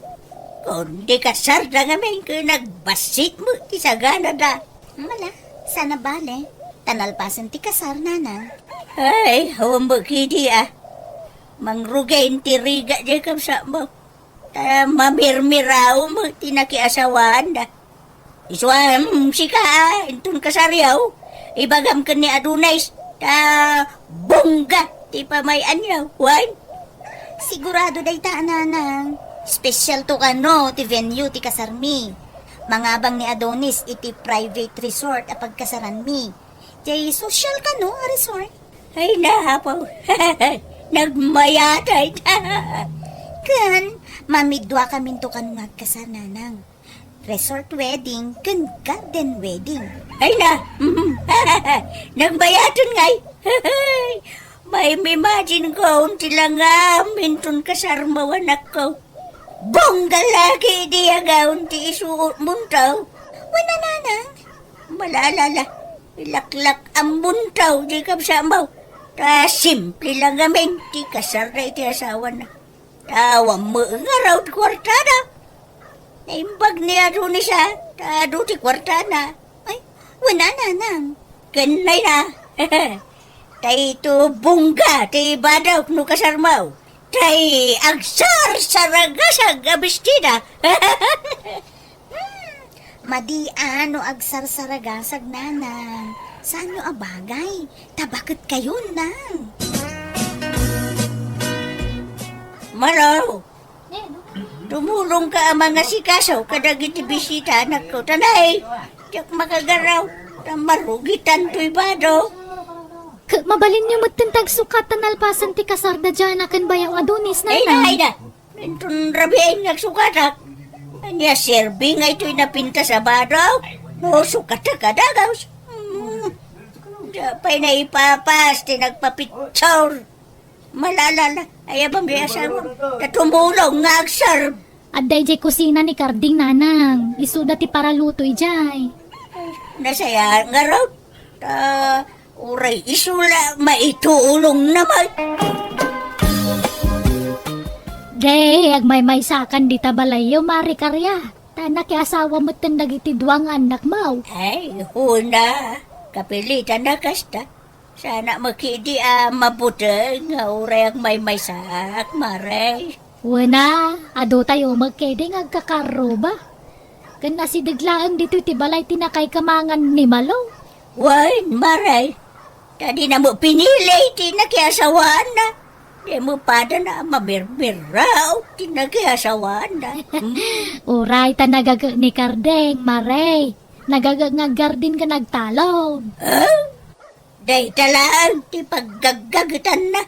Kundi kasarda ngamin ken agbassit met ti saganada. Mala, saan a bale, ta nalpasen ti kasar, nanang. Ay, awan met kadi a. Mangrugi ti rigat diay kabsatmo. Ta mamirmiraw met ti nakiasawaanda. Isu a, mm, sika, inton kasaryo, ibagam ken ni Adonis, ta bongga ti pamay-anyo, wen? Sigurado dayta, nanang. Specialto kano ti venue ti kasarmi. Mangabang ni Adonis iti private resort a pagkasaranmi. Diay social kano a resort? Ay, napaw. Nagmayatan. Ken, mamiduakaminto kano nga agkasar, nanang. Resort wedding ken garden wedding. Ay na, mhm. Nagbayatan ngay. Maim-imagine ko ti langam inton kasarmo, anakko. Bongga lagi idi agawn ti isuotmonto. Wen a, nanang? Malala, ilaklak-ammonto ti kabsatmo. Ta simple lang ngamin ti kasarda iti asawana. Awan met ngarud kuartada. Naimbag ni Adonis, a, ta adu ti kuartana. Ay, wen a, nanang. Ken nay na. Tay to bungga ti badok no kasarmo. Tay agsarsaragasag a bestida. Hmm, madi a no agsarsaragasag, nanang. Saanyo a bagay? Ta baket kayon, nang. Maro, tumulongka a mangasikaso kadagiti bisita, anakko. Tanay, diak makagaraw. Ta marugitan toy bado. Ket mabalinyo metten ti agsukat ta nalpasen ti kasar da Jana ken bayaw Adonis, nanang. Ay na, ay na. Inton rabiin nga agsukatak. Ania, serbi nga itoy napintas a bado? No, sukatak a dagus. Hmm. Diak pay naipapas ti nagpapicture. Malalala, ay, abang di asawa. Ta tumulong nga agserb. Adda idiay kusina ni Karding, nanang. Isuda ti paraluto idiay. Nasayaat ngarud. Ta, uray isu la maitulongna met. Di, agmaymaysakan dita balayyo, Mare Karia. Ta nakiasawa metten dagiti dua nga annakmo. Ay, wen a. Kapilitan a kasta. Saan met ketdi a mabuteng nga uray agmaymaysaak, Mare. Wen a, adu tayo met ketdi nga agkakarruba. Ken asideg laeng ditoy ti balay ti nakaikamangan ni Malo. Wen, Mare. Ta dina met pinili ti nakiasawaanna. Di met padana a mamirmiraw ti nakiasawaanna. Hmm? Uray ta nagaget ni Karding, Mare. Nagaget nga aggardin ken agtalon. Ah? Dayta laeng ti paggaggagetanna.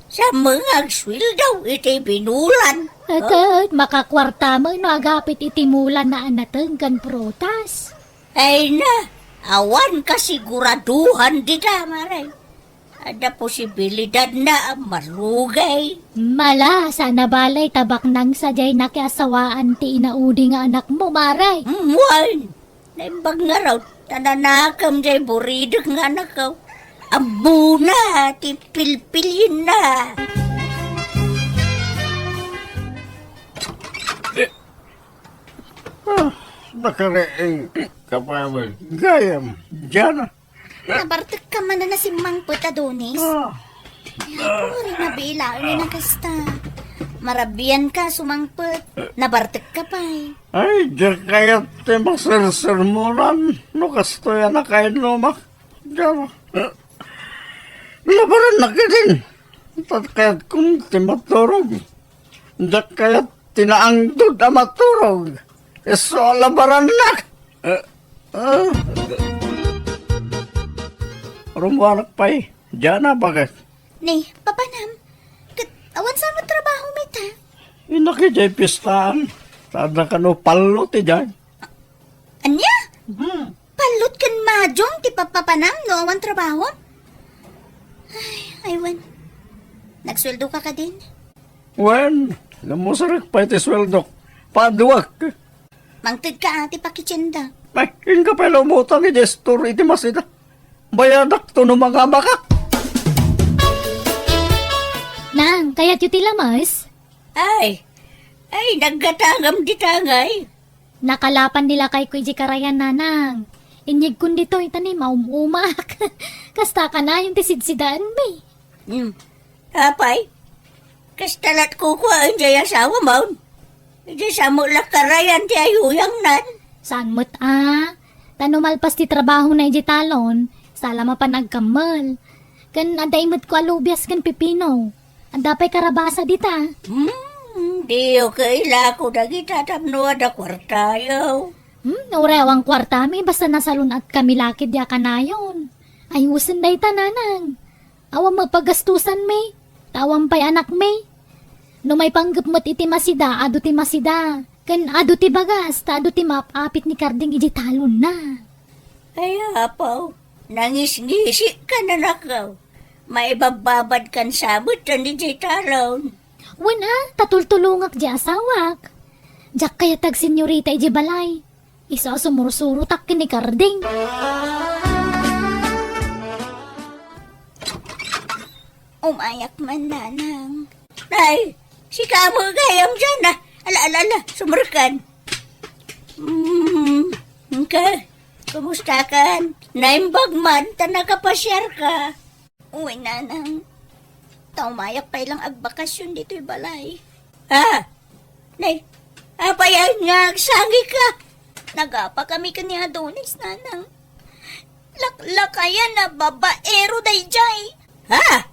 Sa mga agsueldo iti binulan. Ket makakuarta met no agapit iti mulana a nateng ken prutas. Ay na, awan kasiguraduhan dita, Mare. Adda posibilidadna a marugay. Mala, saan a bale ta baknang sadiay nakiasawaan ti inaudi nga anakmo, Mare. Mm, wen. Naimbag ngarud, ta nanakem jay buridek nga anakko. Ammona ti pilpilienna. Ah, nakariing ka pa man. Gayam, Jana. Nabartekka manen a simmangpet, Adonis. Ah. Uray nabilaen nga kasta. Marabianka sumangpet. Nabartekka pay. Ay, diak kayat ti masersermonan no kastoy a nakainnumak. Diak. Labarannak idin. Ta kayatkon ti maturog. Diak kayat ti naangdod a maturog. Isu a labarannak. Eh, ah. Rummuanak pay. Diana, baket. Ni, papanam, ket awan sa met trabaho met, ha? Innak idiay pistaan. Ta adda kano pallot idiay. Ania? Hmm. Pallot ken majong ti papapanam no awan trabaho? Ay, ay, wen. Nagsueldo ka kadin? Wen, namusarek pay ti sueldok. Paduak. Mangted ka, ati, pakitienda. Ay, inka pay la umutang iti store iti masida. Bayadakto no mangamakak. Nang, kayatyo ti lamas? Ay, ay, naggatangam di tangay. Nakalapan ni lakayko iti karayan, nanang. Inyegkon ditoy, ta ni maum-umak. Kasta kanayon ti sidsidaanmi. Hmm. Apay, kasta lat kukuaen jay asawamon. Idiay samo la karayan ti ayuyangnan. Saan met a? Ta no malpas ti trabahona idiay talon, saan la mapan agkammel. Ken adda imetko a lubias ken pipino. Adda pay karabasa dita. Hmm, diyo kailako dagita tapno adda kuartayo. Hmm, uray awan kuartami, basta nasalun-atkami la ketdi a kanayon. Ayusen dayta, nanang. Awan met pagastusanmi, ta awan pay anakmi. No maipanggep met iti masida, adu ti masida. Ken adu ti bagas, ta adu ti maap-apit ni Karding idiay talonna. Ay, apo, nangisngisi ka, nanakaw. Maibabbabad kan sabet idiay talon. Wen a, ta tultulongak di asawak. Diak kayat agsenyorita idiay balay. Isu a sumursurotak ken ni Karding. Umayak man, nanang. Nay, Sika met gayam, Jana. Ala, ala, ala, sumrekkan. Hmm, ka, kumusta kan? Naimbag man ta nakapasiar ka. Uy, Nanang. Taumayak pay lang agbakasyon ditoy balay. Ha? Nay, apay nga agsangika? Nagapa kami ken ni Adonis, Nanang. Laklakayan a babaero daydiay. Ha?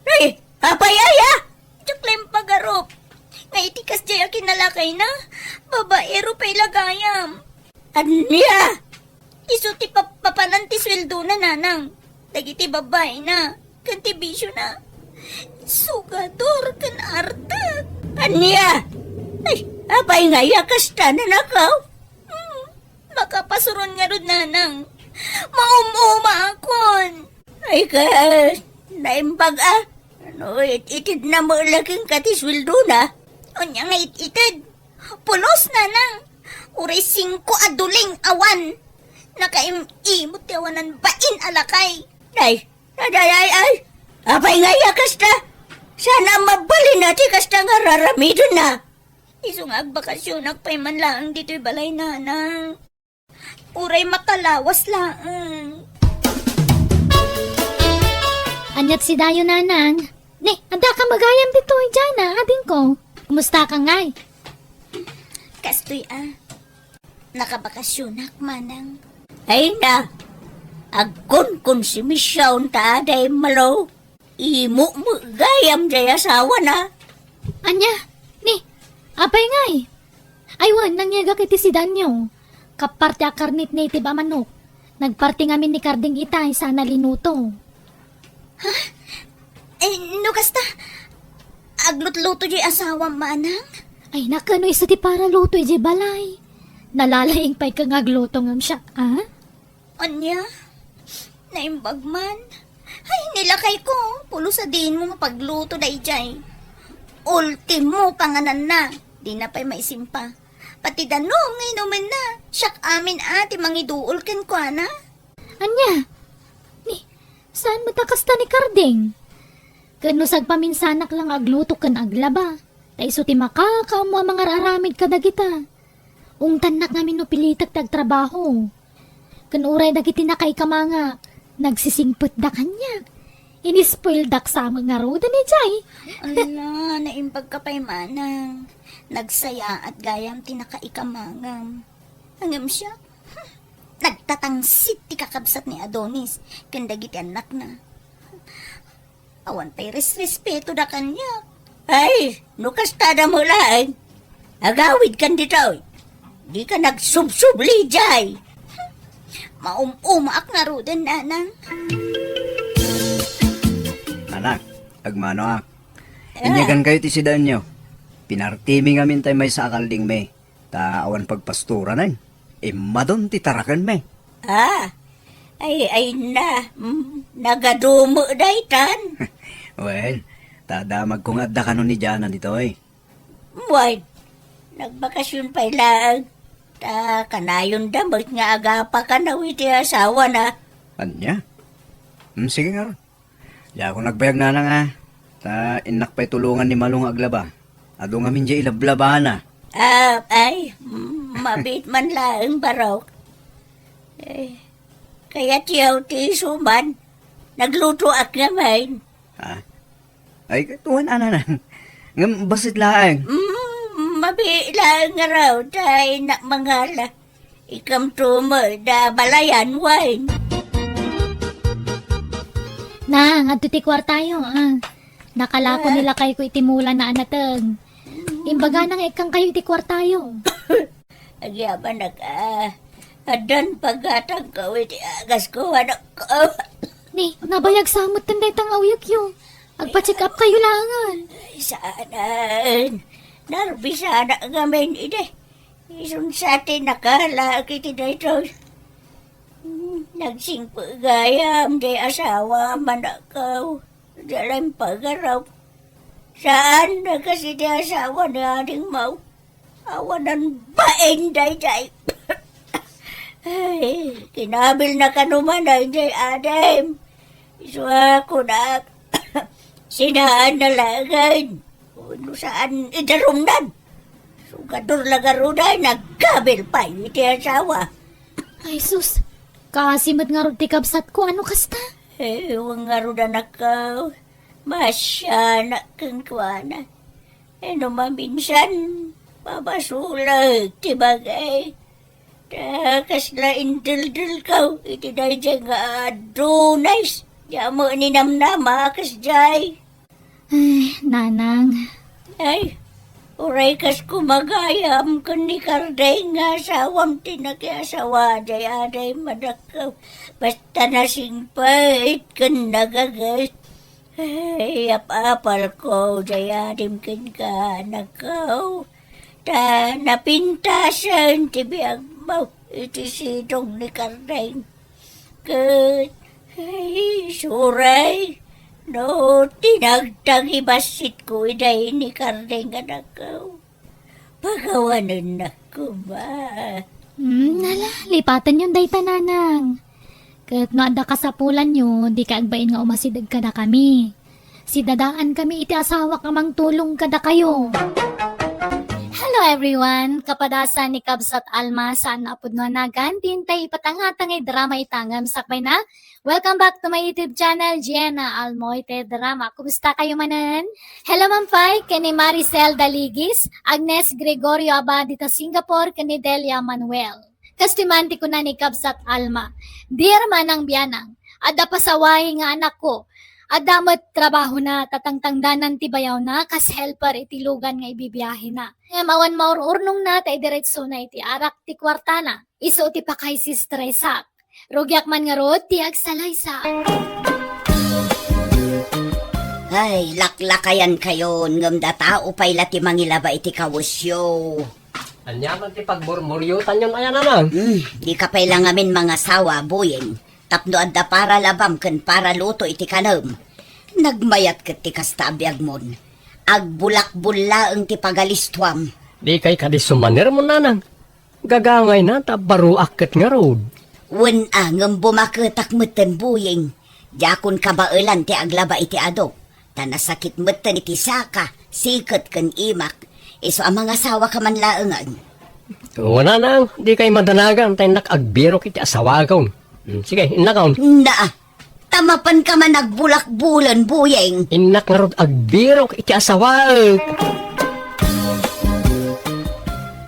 Nay, apay aya? Diak la impagarup. Nga iti kasdiay a kinalakayna, babaero pay la gayam. Ania? Isu ti pap-, papanan ti sueldona, Nanang. Dagiti babaina, ken ti bisiona. Sugador ken artek. Ania? Ay, apay nga aya kasta, Nanang? Hmm, makapasuron ngarud, Nanang. Maum-umaakon. Ay, kas, naimbag a. Ano, it-itid na mo laking ka ti sueldona? Ania nga it-itid? Pulos, Nanang. Uray singko a duling awan. Nakaim-imot ti awanan bain a lakay. Nay, nay, ay, ay, ay. Apay nga iya kasta? Sana mabalin na ti kasta nga raramidenna. Isu nga agbakasyonak pay man laeng ditoy balay, Nanang. Uray makalawas laeng. Aniat si Dayo, Nanang? Ni, adda ka met gayam ditoy, Jana, adingko. Kumusta ka ngay? Kastoy a. Nakabakasyonak, Manang. Ay na, agkonkonsumisyon ta aday malo. Imo met gayam jay asawana. Ania? Ni, apay ngay? Ay wen, nangyegak iti sidanyo. Kappar ti akarnit native a manok. Nagparti ngamin ni Karding itay, sana linuto. Ha? Eh, no kasta, aglutluto jay asawam, Manang? Ay, nakano isu ti paraluto ijay balay? Nalalaing pay ka nga agluto ngem siak, a? Ania? Naimbag man? Ay, ni lakayko, pulos a diin mo mapagluto dayjay. Ultimo pangananna, dina pay maisimpa. Pati danum nga inumenna, siak amin a ti mangiduol kenkuana. Ania? Ni, saan met a kasta ni Karding? Ken no sagpaminsanak la nga agluto ken aglaba, ta isu ti makakaammo a mangar-aramid kadagita. Ungtannak ngamin no pilitek ti agtrabaho. Ken uray dagiti nakaikamangak, nagsisingpetda kaniak. Inispoildak sa met ngaruden ijay. Ala, naimbag ka pay, Manang. Nagsayaat gayam ti nakaikamangam. Ngem siak, hmm, nagtatangsit ti kakabsat ni Adonis ken dagiti annakna. Awan pay resrespetoda kaniak. Ay, no kastada met laeng, agawidkan ditoy. Dika nagsubsubli jay. Maum-umaak ngaruden, Nanang. Anak, agmanoak. Ah. Inyagankayo ti sidaenyo. Pinartimi ngamin tay maysa a kaldingmi. Ta awan pagpastoranen. Immadon ti tarakenmi. Ah, ay, ay na, mm, nagadumo daytan. Wen, ta damagko nga adda kano ni Jana ditoy. Wen, nagbakasyon pay laeng. Ta kanayonda met nga agapa kano iti asawana. Ania? Mm, sige ngarud. Diak nagbayag, Nanang, a. Ta innak pay tulongan ni Malo nga aglaba. Adu ngamin diay ilablabana. Ah, ay, mm, mabiit man laeng, barok. Eh, kayatyo ti isu man. Naglutoak ngamin. Ha? Ay, katuan, a, Nanang. Ngem bassit laeng. Mm, mabiit laeng ngarud, ta innak mangala. Ikamto met da balayan, wen. Nang, adto ti kuartayo, a. Nakalako ni lakayko iti mulana a nateng. Imbagana nga ikkankayo iti kuartayo. Agyamanak, a. Addan paggatangko iti agasko, anakko. Ni, nabayag sa met dayta nga uyekyo. Agpa-check up kayo laengen. Ay, saanen. Narbisanak ngamin idi. Isun sa ti nakalaak iti daytoy. Hmm, nagsingpet gayam jay asawa, manakaw. Diay la impagarup. Saan a kas iti asawa ni Ading Mau. Awanan bain dayjay. Ay, kinabilna kano man dayjay adim. Isu a kunak, sinaanna laengen. Wenno saan idarumnan. Sugador la ngarud ay nagkabil pay iti asawa. Ay, sus. Kaasi met ngarud ti kabsatko, ano kasta? Eh, wen ngarud, anakko. Masianak kenkuana. Eh, no maminsan, mabasolek ti bagay. Ta kasla indeldelko iti daydiay nga adunay. Diak met ninamnama a kasdiay. Ay, nanang. Ay, uray kas kumagayam ken ni Kardeng nga asawam ti nakiasawa, jay aday madakkel. Basta nasingpet ken nagages. Ay, apapalko, jay adim kenka, anakko. Ta napintasen ti biagmo iti sidong ni Kardeng. Ket, ay, suray, no tinagtagibasitko iday ni Kardeng, anakko. Pagawanennak koma. Hmm, ala, lipatenyon dayta, nanang. Ket no adda kasapulanyo, dika agbain nga umasideg kadakami. Sidadaankami iti asawak a mangtulong kadakayo. Hello everyone! Kapadasan ni Kabsat Alma, saan nga pudno a nagan, dintay ipatangtang nga drama ita ngem sakbay na. Welcome back to my YouTube channel, Gianna Almoite Drama. Kumusta kayo manen? Hello, Ma'am Pay, ken ni Maricel Daligis, Agnes Gregorio Abadita Singapore, ken ni Delia Manuel. Kastoy man ti kuna ni Kabsat Alma, Dear Manang Bianang, adda pasawahi nga anakko. Adda met trabahona ta tangtangdanan ti bayawna kas helper iti lugan nga ibibiahena. Ngem awan maur-urnongna ta idiretsona iti arak ti kuartana. Isu ti pakaisistresak. Rugiak man ngarud ti agsalaysa. Ay, laklakayan kayon, ngem datao pay la ti mangilaba iti kawesyo. Ania man ti pagburburyotanyon aya, nanang? Hmm, dika pay la ngamin mangasawa, Buyeng, tapno adda paralabam ken paraluto iti kanem. Nagmayat ket ti kasta a biagmon. Agbulakbul laeng ti pagalistuam. Dikay kadi sumanermon, nanang? Gagangayna ta baruak ket ngarud. Wen a, ngem bumaketak metten, Buyeng. Diakon kabaelan ti aglaba iti adok. Ta nasakit metten iti saka, siket ken imak. Isu a mangasawaka man laengen. Wen, nanang, dikay madanagan ta innak agbirok iti asawakon. Hmm, sige, innakon. Naa, ta mapanka man agbulakbulen, Buyeng. Innak ngarud agbirok iti asawaek.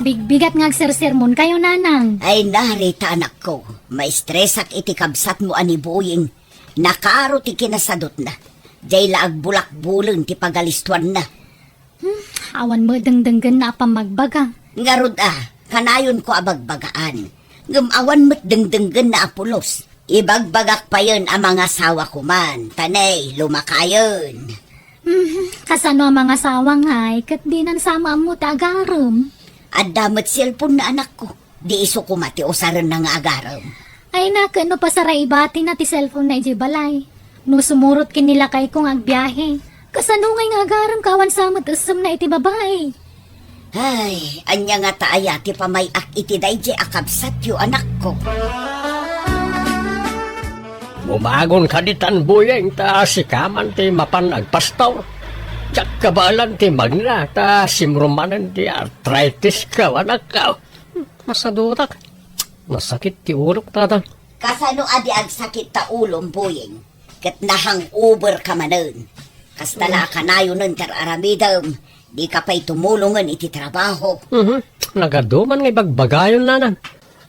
Bigbigat nga agsersermonkayo, nanang. Ay, narita, anakko. Maistresak iti kabsatmo a ni Buyeng. Nakaro ti kinasadutna. Jay la agbulakbulen ti pagalistuanna. Hmm, awan met dengdenggenna a pammagbaga. Ngarud a, kanayonko a bagbagaan. Ngem awan met dengdenggenna a pulos. Ibagbagak payen a mangasawa koman, ta ne, lumakayen. Hmm, kasano a mangasawa ngay, ket dinan sa maammo ti agarem? Adda met cellphone na anakko. Di isu koma ti usarenna nga agarem. Ay, naken no pasaraibatina ti cellphone na idiay balay. No sumurot ken ni lakayko nga agbiahe, kasano ngay nga agarem ka awan sa met essemna iti babai? Ay, ania ngata aya ti pamay-ak iti daydiay a kabsatyo, anakko? Bumagon ka ditan, Buyeng, ta sika man ti mapan agpastor. Diak kabaelan ti magna, ta simro manen ti arthritis ka, anakko. Masadutak. Nasakit ti ulok, tata. Kasano a di agsakit ta ulom, Buyeng? Ket na-hangover ka manen. Kasta la a kanayonen ti ar-aramidem, dika pay tumulongen iti trabaho. Mhm. Nagadu man nga ibagbagayon, nanang.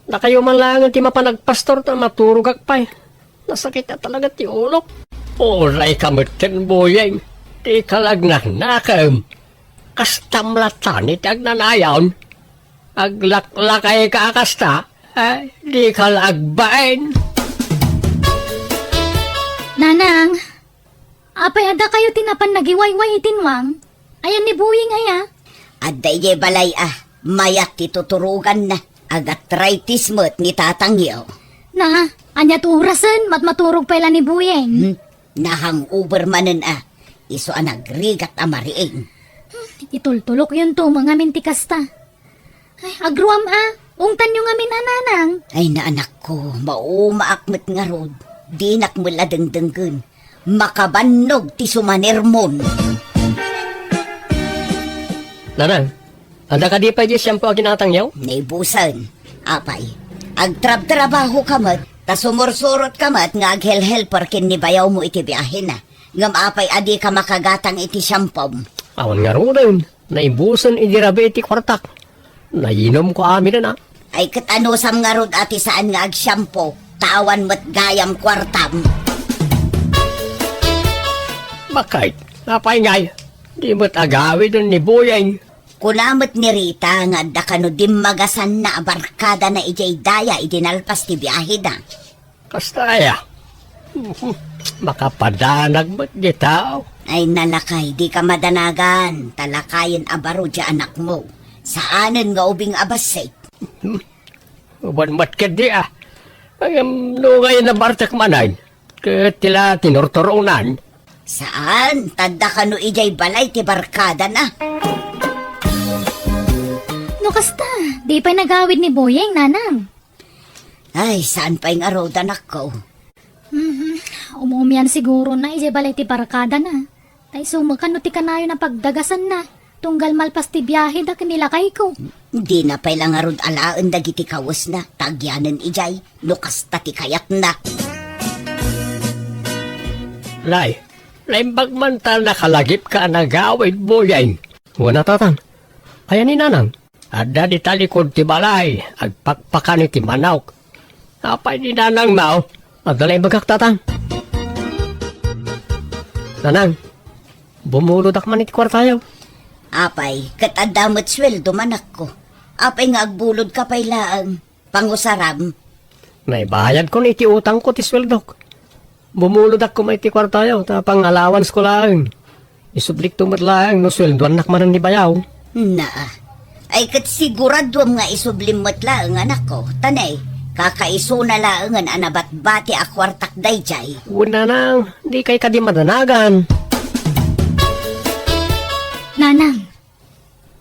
Dakayo man laengen ti mapan agpastor ta maturogak pay. Nasakit a talaga ti ulok. Uray ka metten, Buyeng. Dika la agnaknakem. Kastam latta ti agnanayon. Aglaklakay ka a kasta, eh, dika la agbain. Nanang, apay adda kayo ti napan nagiwayway iti nuang? Ayan ni Buying aya? Adda idiay balay a, mayat ti tuturuganna. Agatritis met ni tatangyo. Na, ania ti orasen, mat maturog pay la ni Buying? Hmm, na-hangover manen a, isu a nagrigat a mariing. Hmm, itultulok yun to, mga minti kasta. Ay, agruam a. Ungtanyo ngamin a, nanang. Ay, naanakko, maumaak met ngarud. Dinak met la dengdenggen. Makabannog ti sumanermon. Nanang, adda kadi pay diay shampoo a ginatangyo? Naibusen. Apay, agtrabtrabahoka met, ta sumursurotka met nga aghelhelper ken ni bayawmo iti biahena. Ngem apay a dika makagatang iti shampoo? Awan ngaruden, naibusen idi rabii ti kuartak. Nainumko aminen a. Ay, ket anusam ngarud a ti saan nga agshampoo, ta awan met gayam kuartam. Bakit? Apay ngay, di met agawiden ni Boyeng? Kuna met ni Rita nga adda kano dimmagasanna a barkadana idiay daya idi nalpas ti biaheda. Kasta aya? Makapadanag met di tao. Ay, nalakay, dika madanagan, ta lakayen a baro di anakmo. Saanen nga ubing a bassit. Uban met ketdi a. Ngem no ngay nabartek manen, ket ti la tinurturonan. Saan, ta adda kano idiay balay ti barkadana. No kasta, di pay nagawid ni Boyeng, nanang. Ay, saan pay ngarud, anakko? Mhm. Umumian sigurona idiay balay ti barkadana. Ta isu met kano ti kanayon a pagdagasanna, tunggal malpas ti biaheda ken ni lakayko. Dina pay la ngarud alaen dagiti kawesna, ta agyanen idiay, no kasta ti kayatna. Nay, naimbag man ta nakalagipka a nagawid, Boyeng. Wen a, tatang. Aya ni nanang? Adda dita likud ti balay, agpakpakan iti manok. Apay ni nanangmo? Adda la imbagak, tatang. Nanang, bumulodak man iti kuartayo. Apay, ket adda met sueldo, anakko. Apay nga agbulodka pay laeng? Pangusaram. Naibayadkon iti utangko ti sueldok. Bumulodak koma iti kuartayo, ta pang-allowance ko laeng. Isublikto met laeng no sueldoannak manen ni bayaw. Naa. Ay, ket siguraduem nga isublim met laeng, anakko. Ta ne, kakaisuna laengen a nabatbati a kuartak daydiay. Wen, nanang, dikay kadi madanagan. Nanang,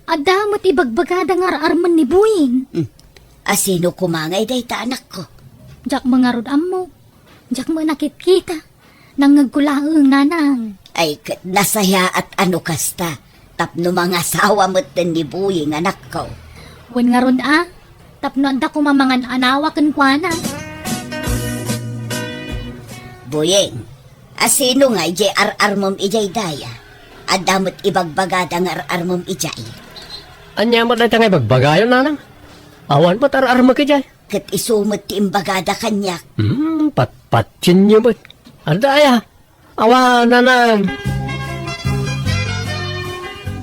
adda met ibagbagada nga ar-armen ni Boyeng. Hmm. A sino koma ngay dayta, anakko? Diak met ngarud ammo. Diak met nakitkita. Nangngegko laeng, nanang. Ay, ket nasayaat a no kasta. Tapno mangasawa metten ni Boyeng, anakko. Wen ngarud a, tapno adda koma mangan-anawa kenkuana. Boyeng, a sino ngay diay ar-armem idiay daya? Adda met ibagbagada nga ar-armem idiay. Ania met dayta nga ibagbagayo, nanang? Awan met ar-armek idiay. Ket isu met ti imbagada kaniak. Hmm, patpatsienyo met. Adda aya? Awan, nanang.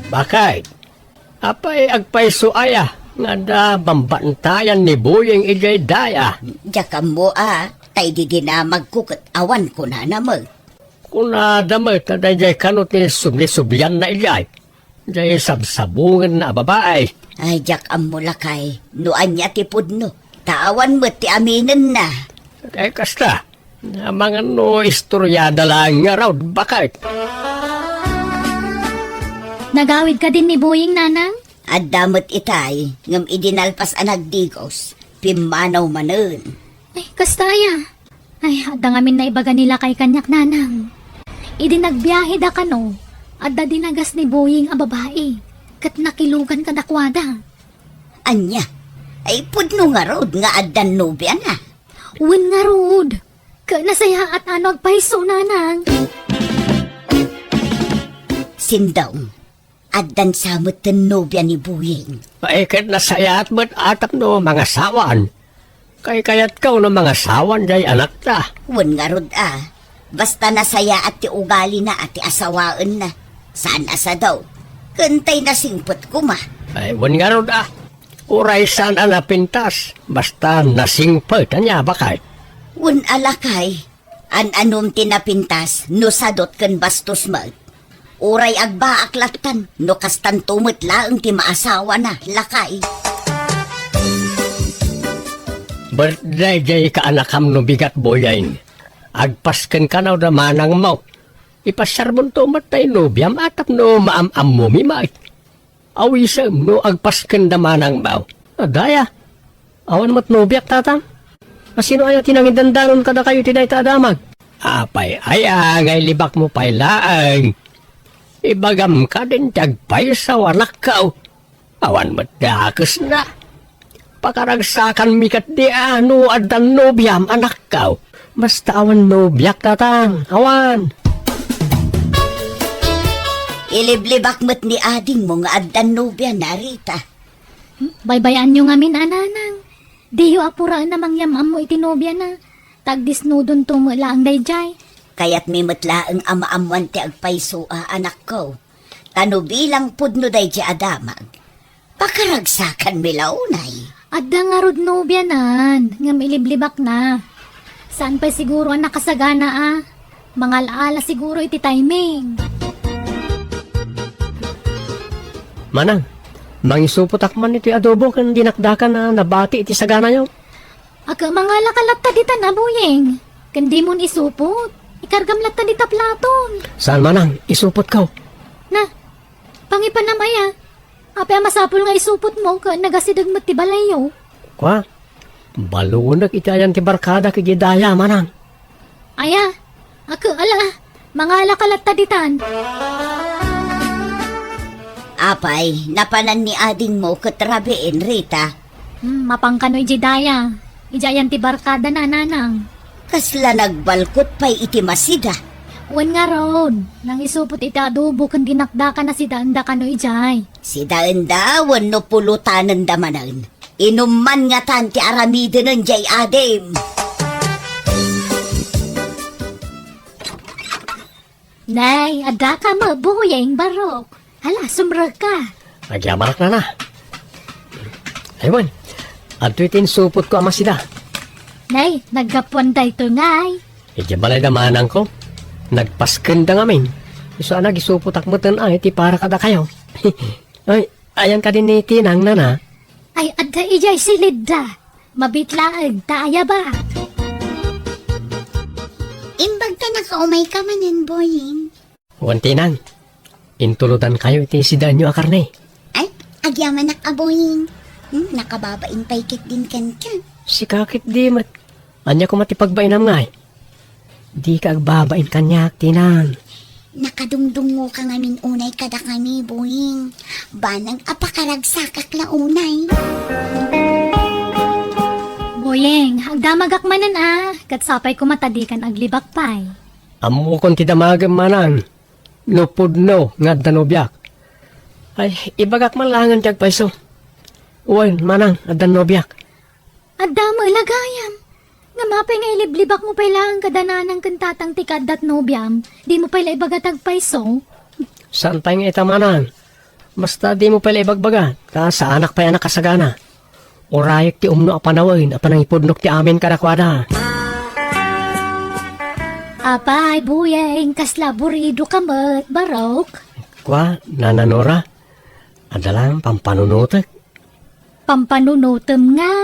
Bakit? Apay agpayso aya nga adda bambantayan ni Boyeng idiay daya? Diak ammo a, ta idi dinamagko ket awan kunana met. Kunada met a daydiay kano ti subli-sublianna idiay. Diay sabsabungenna a babai. Ay, diak ammo, lakay, no ania ti pudno. Ta awan met ti aminenna. Ay, kasta. Amangan no istoriada laeng ngarud, bakit? Nagawid kadin ni Boyeng, nanang? Adda met itay, ngem idi nalpas a nagdigos, pimmanaw manen. Ay, kasta aya? Ay, adda ngamin naibaga ni lakay kaniak, nanang. Idi nagbiaheda kano, adda dinagas ni Boyeng a babai, ket nakilugan kadakuada. Ania? Ay, pudno ngarud nga addan nobiana? Wen ngarud. Ket nasayaat a no agpayso, nanang. Sindong, addan sa metten nobia ni Boyeng. Ay, ket nasayaat met a tapno mangasawan. Kaykayatko no mangasawan diay anakta. Wen ngarud a, basta nasayaat ti ugalina a ti asawaenna. Saan a sadaw. Ken tay nasingpet koma. Ay, wen ngarud a. Uray saan a napintas, basta nasingpet, ania, bakit? Wen a, lakay. An-anom ti napintas no sadot ken bastos met. Uray agbaak lattan no kastanto met laeng ti maasawana, lakay. Birthday diay kaanakam no bigat, Boyeng. Agpasken kano da manangmo. Ipasiarbonto met tay nobiam a tapno maam-ammomi met. Awisem no agpasken da manangmo. Adda aya? Awan met nobiak, tatang. A sino aya ti nangidandanon kadakayo iti dayta a damag? Apay aya nga ilibakmo pay laeng? Ibagam kadin ti agpayso, anakko. Awan met dakesna. Pakaragsakanmi ketdi a no addan nobiam, anakko. Basta awan nobiak, tatang. Awan. Iliblibak met ni adingmo nga addan nobiana, Rita. Baybay-anyo ngamin a nanang. Diyo apuraen a mangyam-ammo iti nobiana. Ta agdisnudonto met laeng daydiay. Kayatmi met laeng a maammoan ti agpayso a, anakko. Ta no bilang pudno daydiay a damag, pakaragsakanmi la unay. Adda ngarud nobianan, ngem iliblibakna. Saan pay siguro a nakasagana a? Mangal-ala siguro iti timing. Manang, mangisupotak man iti adobo ken dinakdakan a nabati iti saganayo. Aga, mangalaka latta ditan a, Boyeng. Ken dimon isupot. Ikargam latta dita platon. Saan, Manang, isupotko. Na, pangipanam aya. Apay a masapul nga isupotmo ken nagasideg met ti balayyo? Kua, balunek iti ayan ti barkadak idiay daya, Manang. Aya, aga, ala, mangalaka latta ditan. Apay, napanan ni adingmo ket rabiin, Rita? Hmm, mapan kano idiay daya. Idiay ayan ti barkadana, nanang. Kasla nagbalkot pay iti masida. Wen ngarud, nangisupot iti adobo ken dinakdakan a sidaenda kano idiay. Sidaenda wenno pulotanenda manen. Inumman ngatan ti aramidenen diay adim. Nay, addaka met, Boyeng, barok. Hala, sumrekka. Agyamanak, nana. Ay, wen. Adtoy ti insupotko a masida. Nay, naggapuan daytoy ngay. Idiay balayda manangko. Nagpaskenda ngamin. Isu a nagisupotak meten ay ti para kadakayo. Ay, ayan kadi ni Tinang, nana? Ay, adda idiay silidda. Mabit laeng ta ayaba. Imbag ta nakaumayka manen, Boyeng. Wen, Tinang, intulodankayo iti sidaenyo a karne. Ay, agyamanak a, Boyeng. Hmm, nakababain pay ketdin kenka. Sika ketdi met. Ania koma ti pagbainam ngay? Dika agbabain kaniak, Tinang. Nakadungdungngoka ngamin unay kadakami, Boyeng. Banag a pakaragsakak la unay. Boyeng, agdamagak manen a, ket sapay koma ta dikan aglibak pay. Ammokon ti damagem, manang. No pudno nga adda nobiak. Ay, ibagak man laengen ti agpayso. Wen, manang, addan nobiak. Adda met la gayam. Ngem apay nga iliblibakmo pay laeng kada nanang ken tatang ti kaaddat nobiam? Dimo pay la ibaga ti agpayso? Saan pay nga ita, manang? Basta dimo pay la ibagbaga, ta saanak pay a nakasagana. Urayek ti umno a panawen a panangipudnok ti amin kadakuada. Apay, Boyeng, kasla aburidoka met, barok? Kua, Nana Nora, adda laeng pampanunotek. Pampanunotem nga?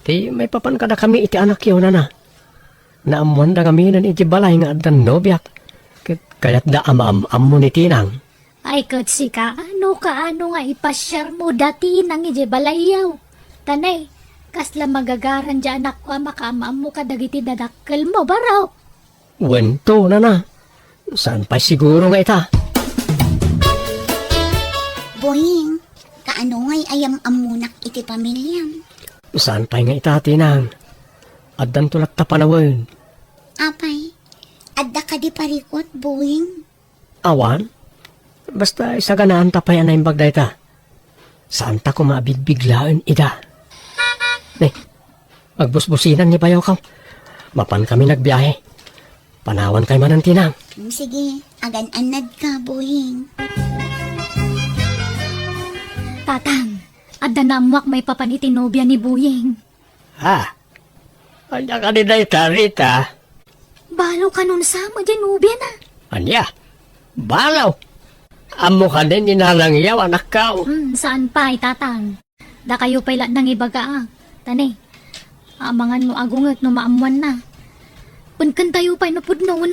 Ti maipapan kadakami iti anakyo, nana. Naammoanda ngaminen iti balay nga addan nobiak, ket kayatda a maam-ammo ni Tinang. Ay, ket sika, no kaano nga ipasiarmo da Tinang idiay balayyo? Ta nay, kasla magagaran diay anakko a makaam-ammo kadagiti dadakkelmo, barok? Wen to, nana. Saan pay siguro nga ita? Boyeng, kaano ngay a yam-ammonak iti pamiliam? Saan pay nga ita, Tinang. Addanto latta panawen. Apay, adda kadi parikut, Boyeng? Awan. Basta isaganaanta pay a naimbag dayta. Saanta koma a bigbiglaen ida. Ne, agbusbusinan ni bayokaw. Mapan kami nagbiahe. Panawan kay manen, Tinang. Mm, sige, agan-annadka, Boyeng. Tatang, adda naammoak maipapan iti nobia ni Boyeng. Ha? Ania kadi dayta, Rita? Balo kanon sa met diay nobiana. Ania? Balo? Ammo kadi ni Nanang Yaw, anakko? Hmm, saan pay, Tatang. Dakayo pay la nangibagaak. Ta ne, amangan no agunget no maammoanna. Ken kentayo pay no pudno wenno